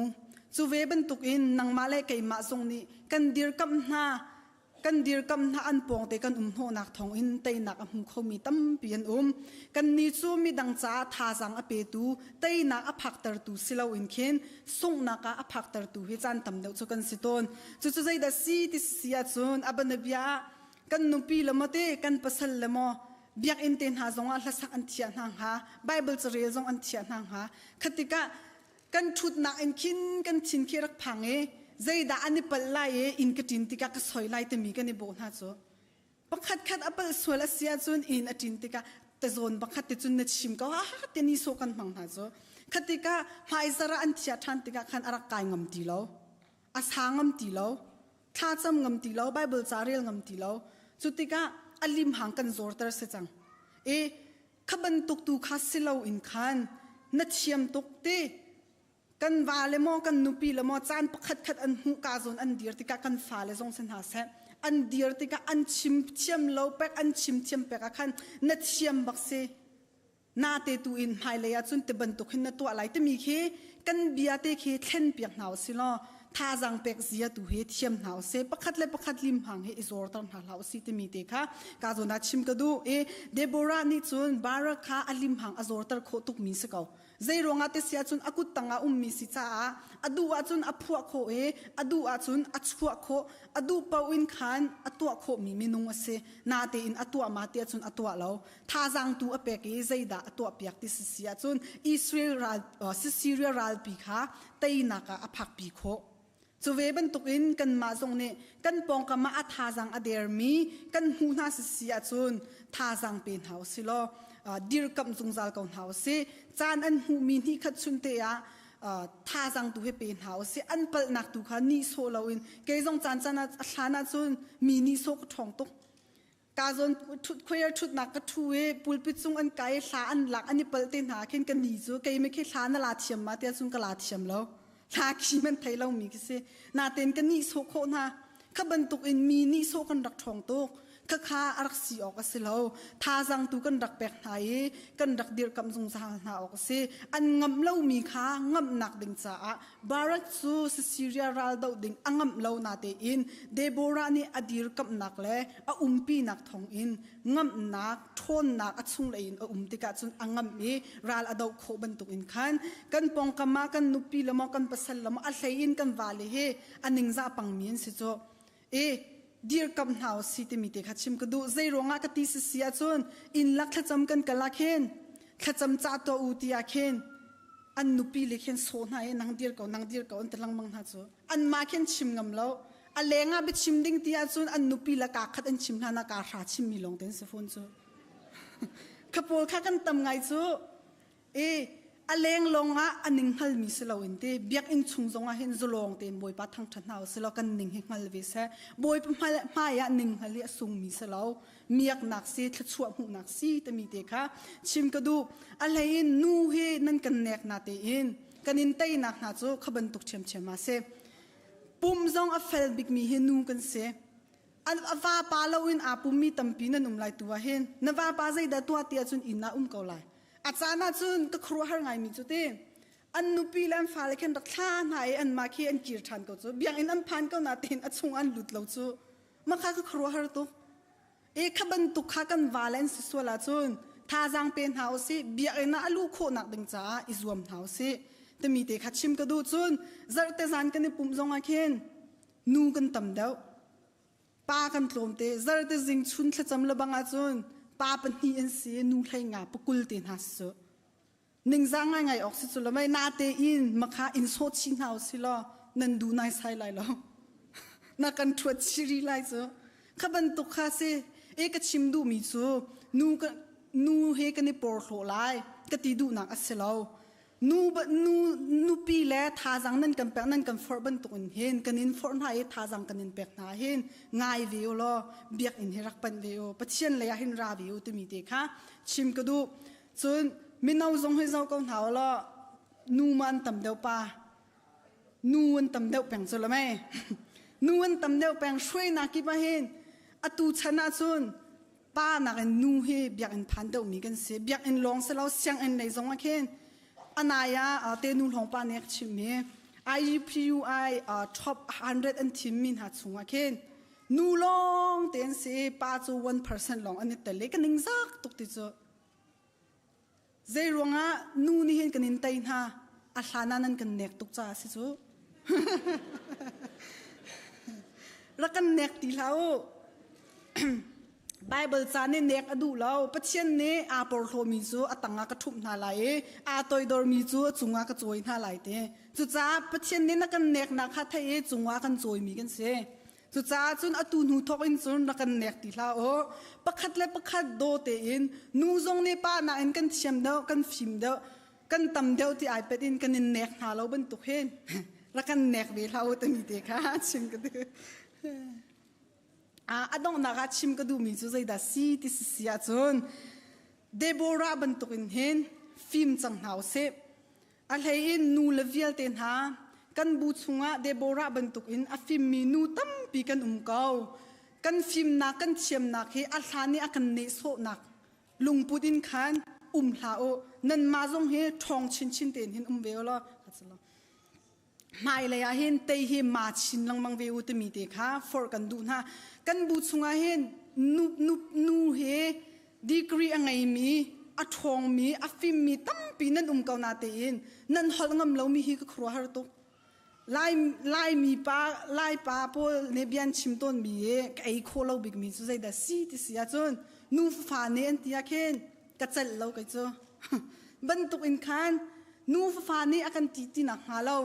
Cu ve bantukin nangmah le keimah zong nih kan dirkamh hna kan dirkamh hna an pawngte kan um hnawhnak thawngin teinak a hmu khomi tampi an um. Kannih cu midang caah thazaang a petu, teinak a phaktertu si loin khin sunghnak ah a phaktertu hi caan tam deuh cu kan si tawn. Cucu zeidah si ti si ahcun a bianabia ah kan nupi le maw te kan pasal le maw biakinn te hna zongah hlasak an thiah hna hnga Bible carel zong an thiah hna hnga khatikah kan ṭhutnak in khin kan thin khi rak phang i zeidah an i palh lai i inn ka ṭin tikah ka soi lai timi kan i bawh hna cu pakhat khat a palh sual a si ahcun inn a ṭin tikah tazawn pakhat te cun na chim ko ha ha te ni sawh kan hmang hna cu khatikah hmaizar ah an thiah ṭhan tikah khan a rak kai ngam ti lo a sa ngam ti lo thlacam ngam ti lo Bible ca rel ngam ti lo cu tikah a limhang kan zorter si cang i kha bantuk tu kha si lo in khan na thiam tuk ti kan va le maw kan nupi le maw caan pakhat khat an hmuh ka zawn an dir tikah kan fale zong si hna seh an dir tikah an chim thiam lo pek an chim thiam pek ah khan na thiam bak si na te tu in hmailei ah cun ti bantuk hin na tuah lai timi khi kan bia te khi thlen piak hna usih law thazaang pek zia tu hi thiam hna usih pakhat le pakhat limhang hi i zorter hna hlah usih timi te kha ka zawn ah chim ka duh i Deborah nih cun Barak kha a limhang a zorter khawh tukmi si ko zei ruangah te si ahcun a kut tangah ummi si caah a duh ahcun a phuah khawh i a duh ahcun a chuah khawh a duh paoh in khan a tuah khawhmi minung a si natein a tuah ma ti ahcun a tuah lo thazaang tu a pek i zeidah a tuahpiak ti si ahcun Israel ral Syria ralpi kha teinak ah a phakpi khawh. Cu ve bantukin kanmah zong nih kan pawngkam ah a thazaang a dermi kan hmuh hna si ahcun thazaang pe hna usih law dirkamh zungzal ko hna usih. Caan an hmuhmi hnihkhat chun te ah thazaang tu he pe hna usih. An palhnak tu kha nihsawh loin kei zong caan caan ah a hlan ahcun mi nihsawh ka ṭhawng tuk. Ka zawn choir thutnak ka thu i pulpit cung an kai hla an lak an i palh te hna khin ka ni cu kei me khi hla na la thiam ma tiah cun ka la thiam lo. Hla khi man thei lo mi khi si. Natein ka nih sawh khawh hna. Kha bantuk in mi nih sawh kan rak ṭhawng tuk. Khakha a rak si awk a si lo. Thazang tu kan rak pek hna i kan rak dirkamh zungzal hna awk a si. An ngamh lomi kha ngamhnak ding caah Barak cu Siria ral doh ding a ngamh lo natein Deborah nih a dirkamhnak le a umpinak thawngin ngamhnak, ṭhawnnak a chunglei in a um tikah cun a ngamh i ral a doh khawh bantukin khan kan pawngkam ah kan nupi le maw kan pasal le maw a hlei in kan vale hi a ningzah pangmi an si cu. I dirkamh hna u si timi te kha chim ka duh. Zei ruangah ka ti si si ahcun inn lak thlacam kan kal ah khin thlacam cah tuah u ti ah khin an nupi le khin sawh hna i nang dir ko nang dir ko an ti lengmang hna cu anmah khin chim ngam lo a leng ah biachim ding ti ahcun an nupi le kaa khat an chim hna na kaa hra chimmi lawng te an si fawn cu kha pawl kha kan tam ngai cu i a leng lawng ah a ning hngalmi si loin ti biakinn chung zong ah hin zulawng tein Bawipa thangṭhat hna usih law kan ning hi hngal ve seh. Bawipa hmai ah ning hngal hi a sungmi si lo. Miaknak si, thluachuah hmuhnak si timi te kha chim ka duh. A hlei in nu hi nan kan nek na tein kan in teinak hna cu kha bantuk ṭhiamṭhiam ah si. Pum zong a fel bikmi hi nu kan si. A vapa loin aa pummi tampi nan um lai tu ah hin na vapa zeidah tuah ti ahcun inn ah um ko lai. A caan ah cun ka khuaruahhar ngaimi cu ti an nupi le an fale khin rak thla hna i anmah khi an kir ṭhan ko cu biakinn an phan ko natein a chung an lut lo cu mah kha ka khuaruahhar tuk e kha bantuk kha kan vale an si sual ahcun thazaang pe hna usih biakinn ah a luh khawhnak ding caah i zuam hna usih timi te kha chim ka duh cun zarhte zan kan i pumh zong ah khin nu kan tam deuh Pa kan tlawmte zarte zing chun thlacam le bang ahcun pa pahnih an si nu hlei nga pakul te hna si cu. Ningzah ngaingai awk si cu lo mei nate in makha in sawh chih hna usi law nan du nai sai lai lo. Na kan ṭhuat chiri lai cu. Kha bantuk kha si e ka chim duhmi cu nu ka nu he kan i porhlaw lai ka ti duhnak a si lo. Nu nu nupi le thazang nan kan pek nan kan forh bantuk in hin kan in forh hna i thazang kan in pek hna hin ngai ve u law biakinn hi rak panh ve u Pathian lei ah hin ra ve u timi te kha chim ka duh cun mino zong hi zoh ko hna u law nu ma an tam deuh pa nu an tam deuh peng cu la mei nu an tam deuh peng hruainak kip ah hin atu chan ah cun pa nakin nu hi biakinn phan deuhmi kan si biakinn lawng si lo sianginn lei zong ah khin anai ah te nu hlawng pa nih a chim i IUPUI top 100 an thimmi hna chungah khin nu lawng te an si pa cu 1% lawng an i tel i ka ningzak tuk ti cu zei ruangah nu nih hin kan in tei hna a hlan ah nan kan nek tuk caah si cu rak kan nek ti hlah u Bible ca nih nek a duh lo Pathian nih aa porhlawmi cu a tangah ka ṭhumh hna lai i aa toidormi cu a cungah ka cawi hna lai ti cucaah Pathian nih na kan neknak kha theih i cungah kan cawimi kan si Cucaah cun atu hnu thawk in cun rak kan nek ti hlah u. Pakhat le pakhat daw tein nu zong nih pa nakin kan thiam deuh, kan fim deuh, kan tam deuh ti ai pet in kan in nek hna lo bantuk hin rak kan nek ve hlah u timi te kha chim ka duh. A donghnak ah chim ka duhmi cu zeidah si ti si si ahcun Deborah bantukin hin fim cang hna usih. A hlei in nu le vialte hna kan bu chungah Deborah bantukin a fimmi nu tampi kan um ko. Kan fimnak kan thiamnak hi a hlan i a kan nehsawhnak lungput in khan um hlah u. Nanmah zong hi ṭhawng chinchin tein hin um ve u law. Hmailei ah hin tei hi ma chin lengmang ve u timi te kha forh kan duh hna. Kan bu chungah hin nu, nu, nu hi degree a ngeimi, a ṭhawngmi, a fimmi tampi nan um ko na tein nan holh ngam lomi hi ka khuaruahhar tuk. Lai, Laimi pa, Lai pa pawl nih bia an chim tawnmi i ka ei khawh lo bikmi cu zeidah si ti si ahcun nu fa nih an ti ah khin ka celh lo kei cu. Bantuk in khan nu fafa nih a kan ti ti nak hnga lo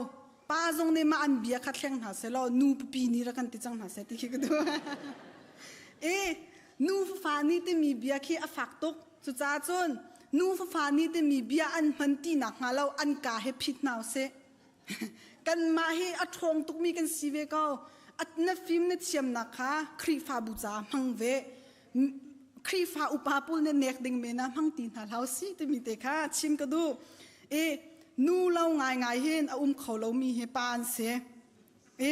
pa zong nih mah an bia kha thleng hna seh law nu pipi nih rak kan ti cang hna seh ti khi ka duh. E nu fafa nih timi bia khi a fak tuk. Cucaah cun nu fafa nih timi bia an hman ti nak hnga lo an ka he phit hna usih. Kanmah hi a ṭhawng tukmi kan si ve ko. Na fim na thiamnak kha Khrihfabu caah hmang ve. Khrihfa upa pawl nih nek ding men ah hmang ti hna hlah usih timi te kha chim ka duh. I nu lo ngaingai hin a um kho lomi hi pa an si. I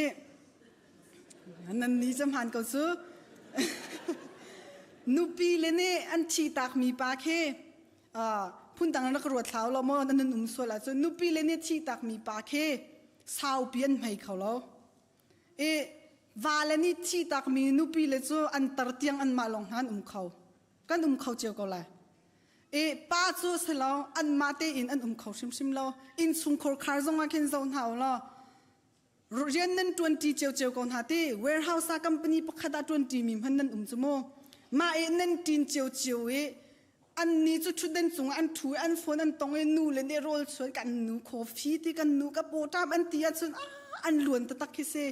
nan ni cu hmaan ko cu. Nupi le nih an thih takmi pa khi phundang na ka ruat hlau lo maw nan um sual ahcun nupi le nih thih takmi pa khi saupi an hmei kho lo. I vale nih thih takmi nupi le cu an tar tiang anmah lawng hna an um kho. Kan um kho cio ko lai. I pa cu si lo anmah tein an um kho hrimhrim lo. Innchungkhar khar zong ah khin zoh hna u law rian nan ṭuanṭi ciocio ko hna ti warehouse ah company pakhat ah ṭuanṭi mi hmanh nan um cu mu mah i nan ṭin ciocio i an ni cu ṭhutdan cungah an ṭhu i an phone an tong i nu le nih rawl chuan kan nu coffee ti kan nu ka pawṭam an ti ahcun ah an luan taktak khi si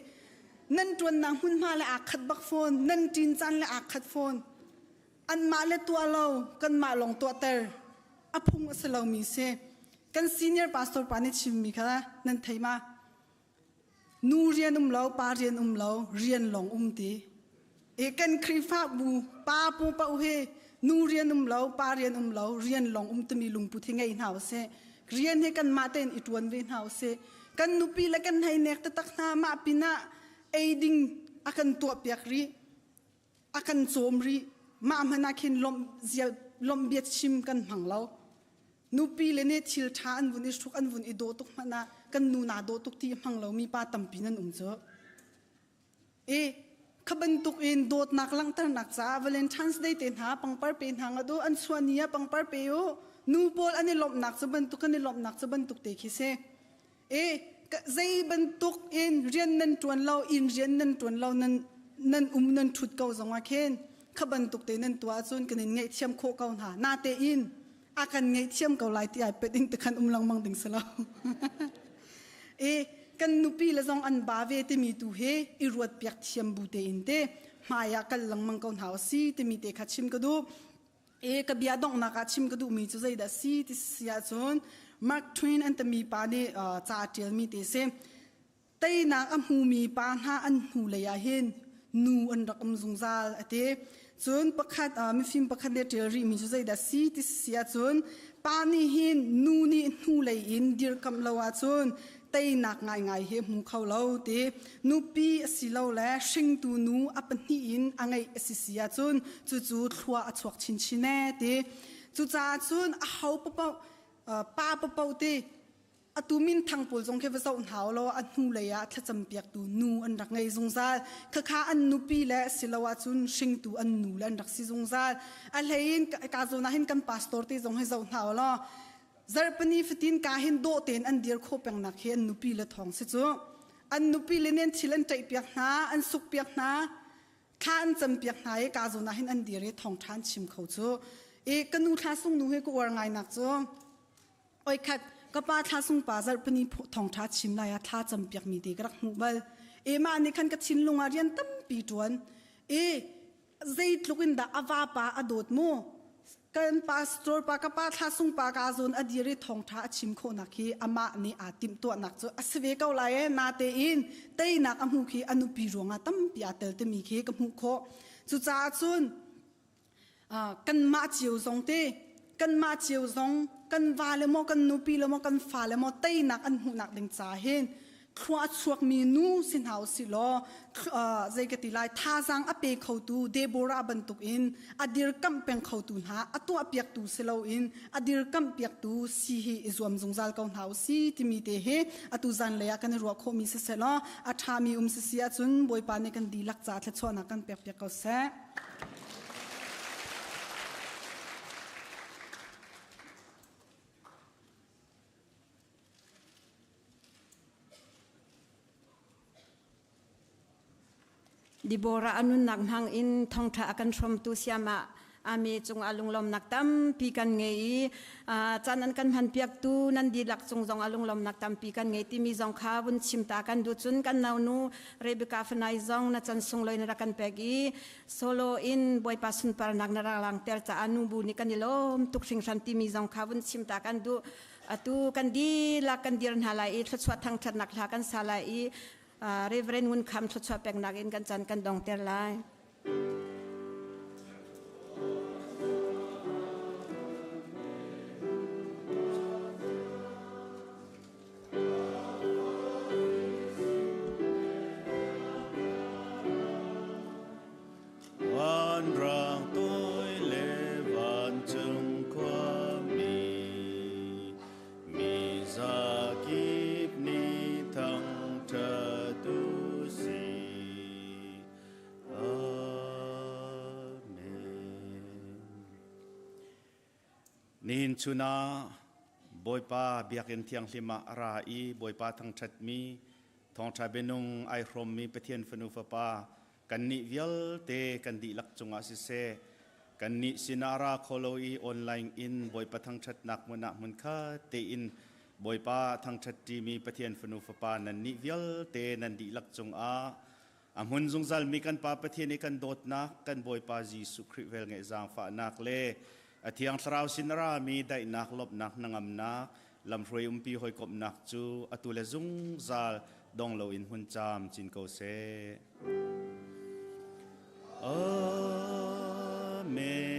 nan ṭuannak hmunhma le aa khat bak fawn nan ṭin caan le aa khat fawn anmah le tuah lo kanmah lawng tuahter a phung a si lomi si kan senior pastor pa nih chimmi kha nan thei ma nu rian um lo pa rian um lo rian lawng um ti e kan Khrihfabu pa pu pa he nu rian um lo pa rian um lo rian lawng um timi lungput hi ngei hna usih rian hi kanmah tein i ṭuan ve hna usih kan nupi le kan hei nek taktak hna mah pinah ei ding a kan tuah piak rih a kan cawm rih mah hmanh ah khin lawmh zial lawmh bia chim kan hmang lo nupi le nih thil ṭha an vun i hruk an vun i dawh tuk hmanh ah kan nu naa dawh tuk ti hmang lomi pa tampi nan um cu i kha bantuk in dawtnak langhternak caah Valentine's Day te hna pangpar pe hna nga do an chuah ni ah pangpar pe u nu pawl an i lawmhnak cu bantuk an i lawmhnak cu bantuk te khi si E zei bantuk in rian nan ṭuan lo inn rian nan ṭuan lo nan nan um nan ṭhut ko zongah khin kha bantuk te nan tuah ahcun kan in ngaihthiam khawh ko hna natein a kan ngaihthiam ko lai ti ai pet in tikhan um lengmang ding si lo e kan nupi le zong an ba ve timi tu he i ruat piak thiam bu tein te hmai ah kal lengmang ko hna si timi te kha chim ka duh E ka bia donghnak ah chim ka duhmi cu zeidah si ti si ahcun Mark Twain an timi pa nih ca a ṭialmi te si. Teinak a hmumi pa hna an hnu lei ah hin nu an rak um zungzal a ti. Cun pakhat mifim pakhat nih a ṭial rihmi cu zeidah si ti si ahcun pa nih hin nu nih hnulei in dirkamh lo ahcun teinak ngaingai hi hmu kho lo ti nupi asilole hringtu nu a pahnih in a ngeih a si si ahcun cucu thlua a chuak chinchin ee ti cucaah cun a ho paoh pa paoh ti atu minthang pawl zong khi va zoh hna law a hnu lei ah thlacam piaktu nu an rak ngei zungzal khakha an nupi le silo ahcun hringtu an nu le an rak si zungzal a hlei in ka zawn ah hin kan pastor te zong hi zoh hna law Zarhpini fatin ka hin dawh tein an dir khawh pengnak hi an nupi le thawng si cu. An nupi le nen thil an ṭaih piak hna, an suk piak hna, thla an cam piak hna i ka zawn ah hin an dir i thawngṭha an chim kho cu. I ka nu thla sung nu hi ka uar ngai nak cu oi khat ka pa thla sung pa zarhpini thawngṭha chim lai ah thla cam piak mi te ka rak hmuh bal. E mah nih khan ka thinlung ah rian tampi ṭuan. I zeitluk in dah a vapa a dawt mu kan pastor pa ka pa thla sung pa ka zawn a dir i thawngtha a chim khawhnak hi amah nih aa timhtuahnak cu a si ve ko lai e natein teinak a hmu khi a nupi ruangah tampi aa tel timi khi ka hmuh khawh cucaah cun kanmah cio zong te kanmah cio zong kan va le maw kan nupi le maw kan fa le maw teinak an hmuhnak ding ca hin thlua a chuakmi nu si hna usih law zei ka ti lai thazaang a pe khotu Deborah bantuk in a dirkamh peng khotu hna a tuahpiaktu si loin a dirkamh piaktu si hi i zuam zungzal ko hna usih timi te hi atu zanlei ah kan i ruah khawhmi siseh law a ṭhami um sisi ahcun Bawipa nih kan dihlak ca thluachuahnak kan pekpiak ko seh. Deborah a nunnak hmang in thawngṭha a kan hrawmtu siamah ame cungah lunglawmnak tampi kan ngei i caan an kan hmanpiaktu nan dihlak cung zong ah lunglawmnak tampi kan ngei timi zong kha vun chim ta kan duh cun kan naunu Rebecca Fanai zong na chan sunglawi na rak kan pek i solo in Bawipa sunparnak na rak langter caah nubu nih kan i lawm tuk hringhran timi zong kha vun chim ta kan duh Atu kan dihlak kan dir hna lai i thluachuah thangṭhatnak hla kan sa lai i Reverend Ngun Kham thluachuah peknak in kan caan kan dongter lai. Nihin chun ah Bawipa biakinn thianghlim ah a ra i Bawipa thangṭhatmi, thawngṭha bianung ai hrawmmi Pathian fanu fapa kannih vialte kan dihlak cungah siseh, kannih sinah ra kho lo i online in Bawipa thangṭhatnak hmun ah hmunkhat tein Bawipa thangṭhat ṭimi Pathian fanu fapa nannih vialte nan dihlak cungah A hmun zungzalmi kan Pa Pathian i kan dawtnak, kan Bawipa Jesuh Khrih velngeih zaangfahnak le a Thiang Thlarau sin a rami daihnak, lawmhnak, hnangamnak, lamhruai umpi hawikomhnak cu atu le zungzal dong loin hmun caam cin ko seh. Amen.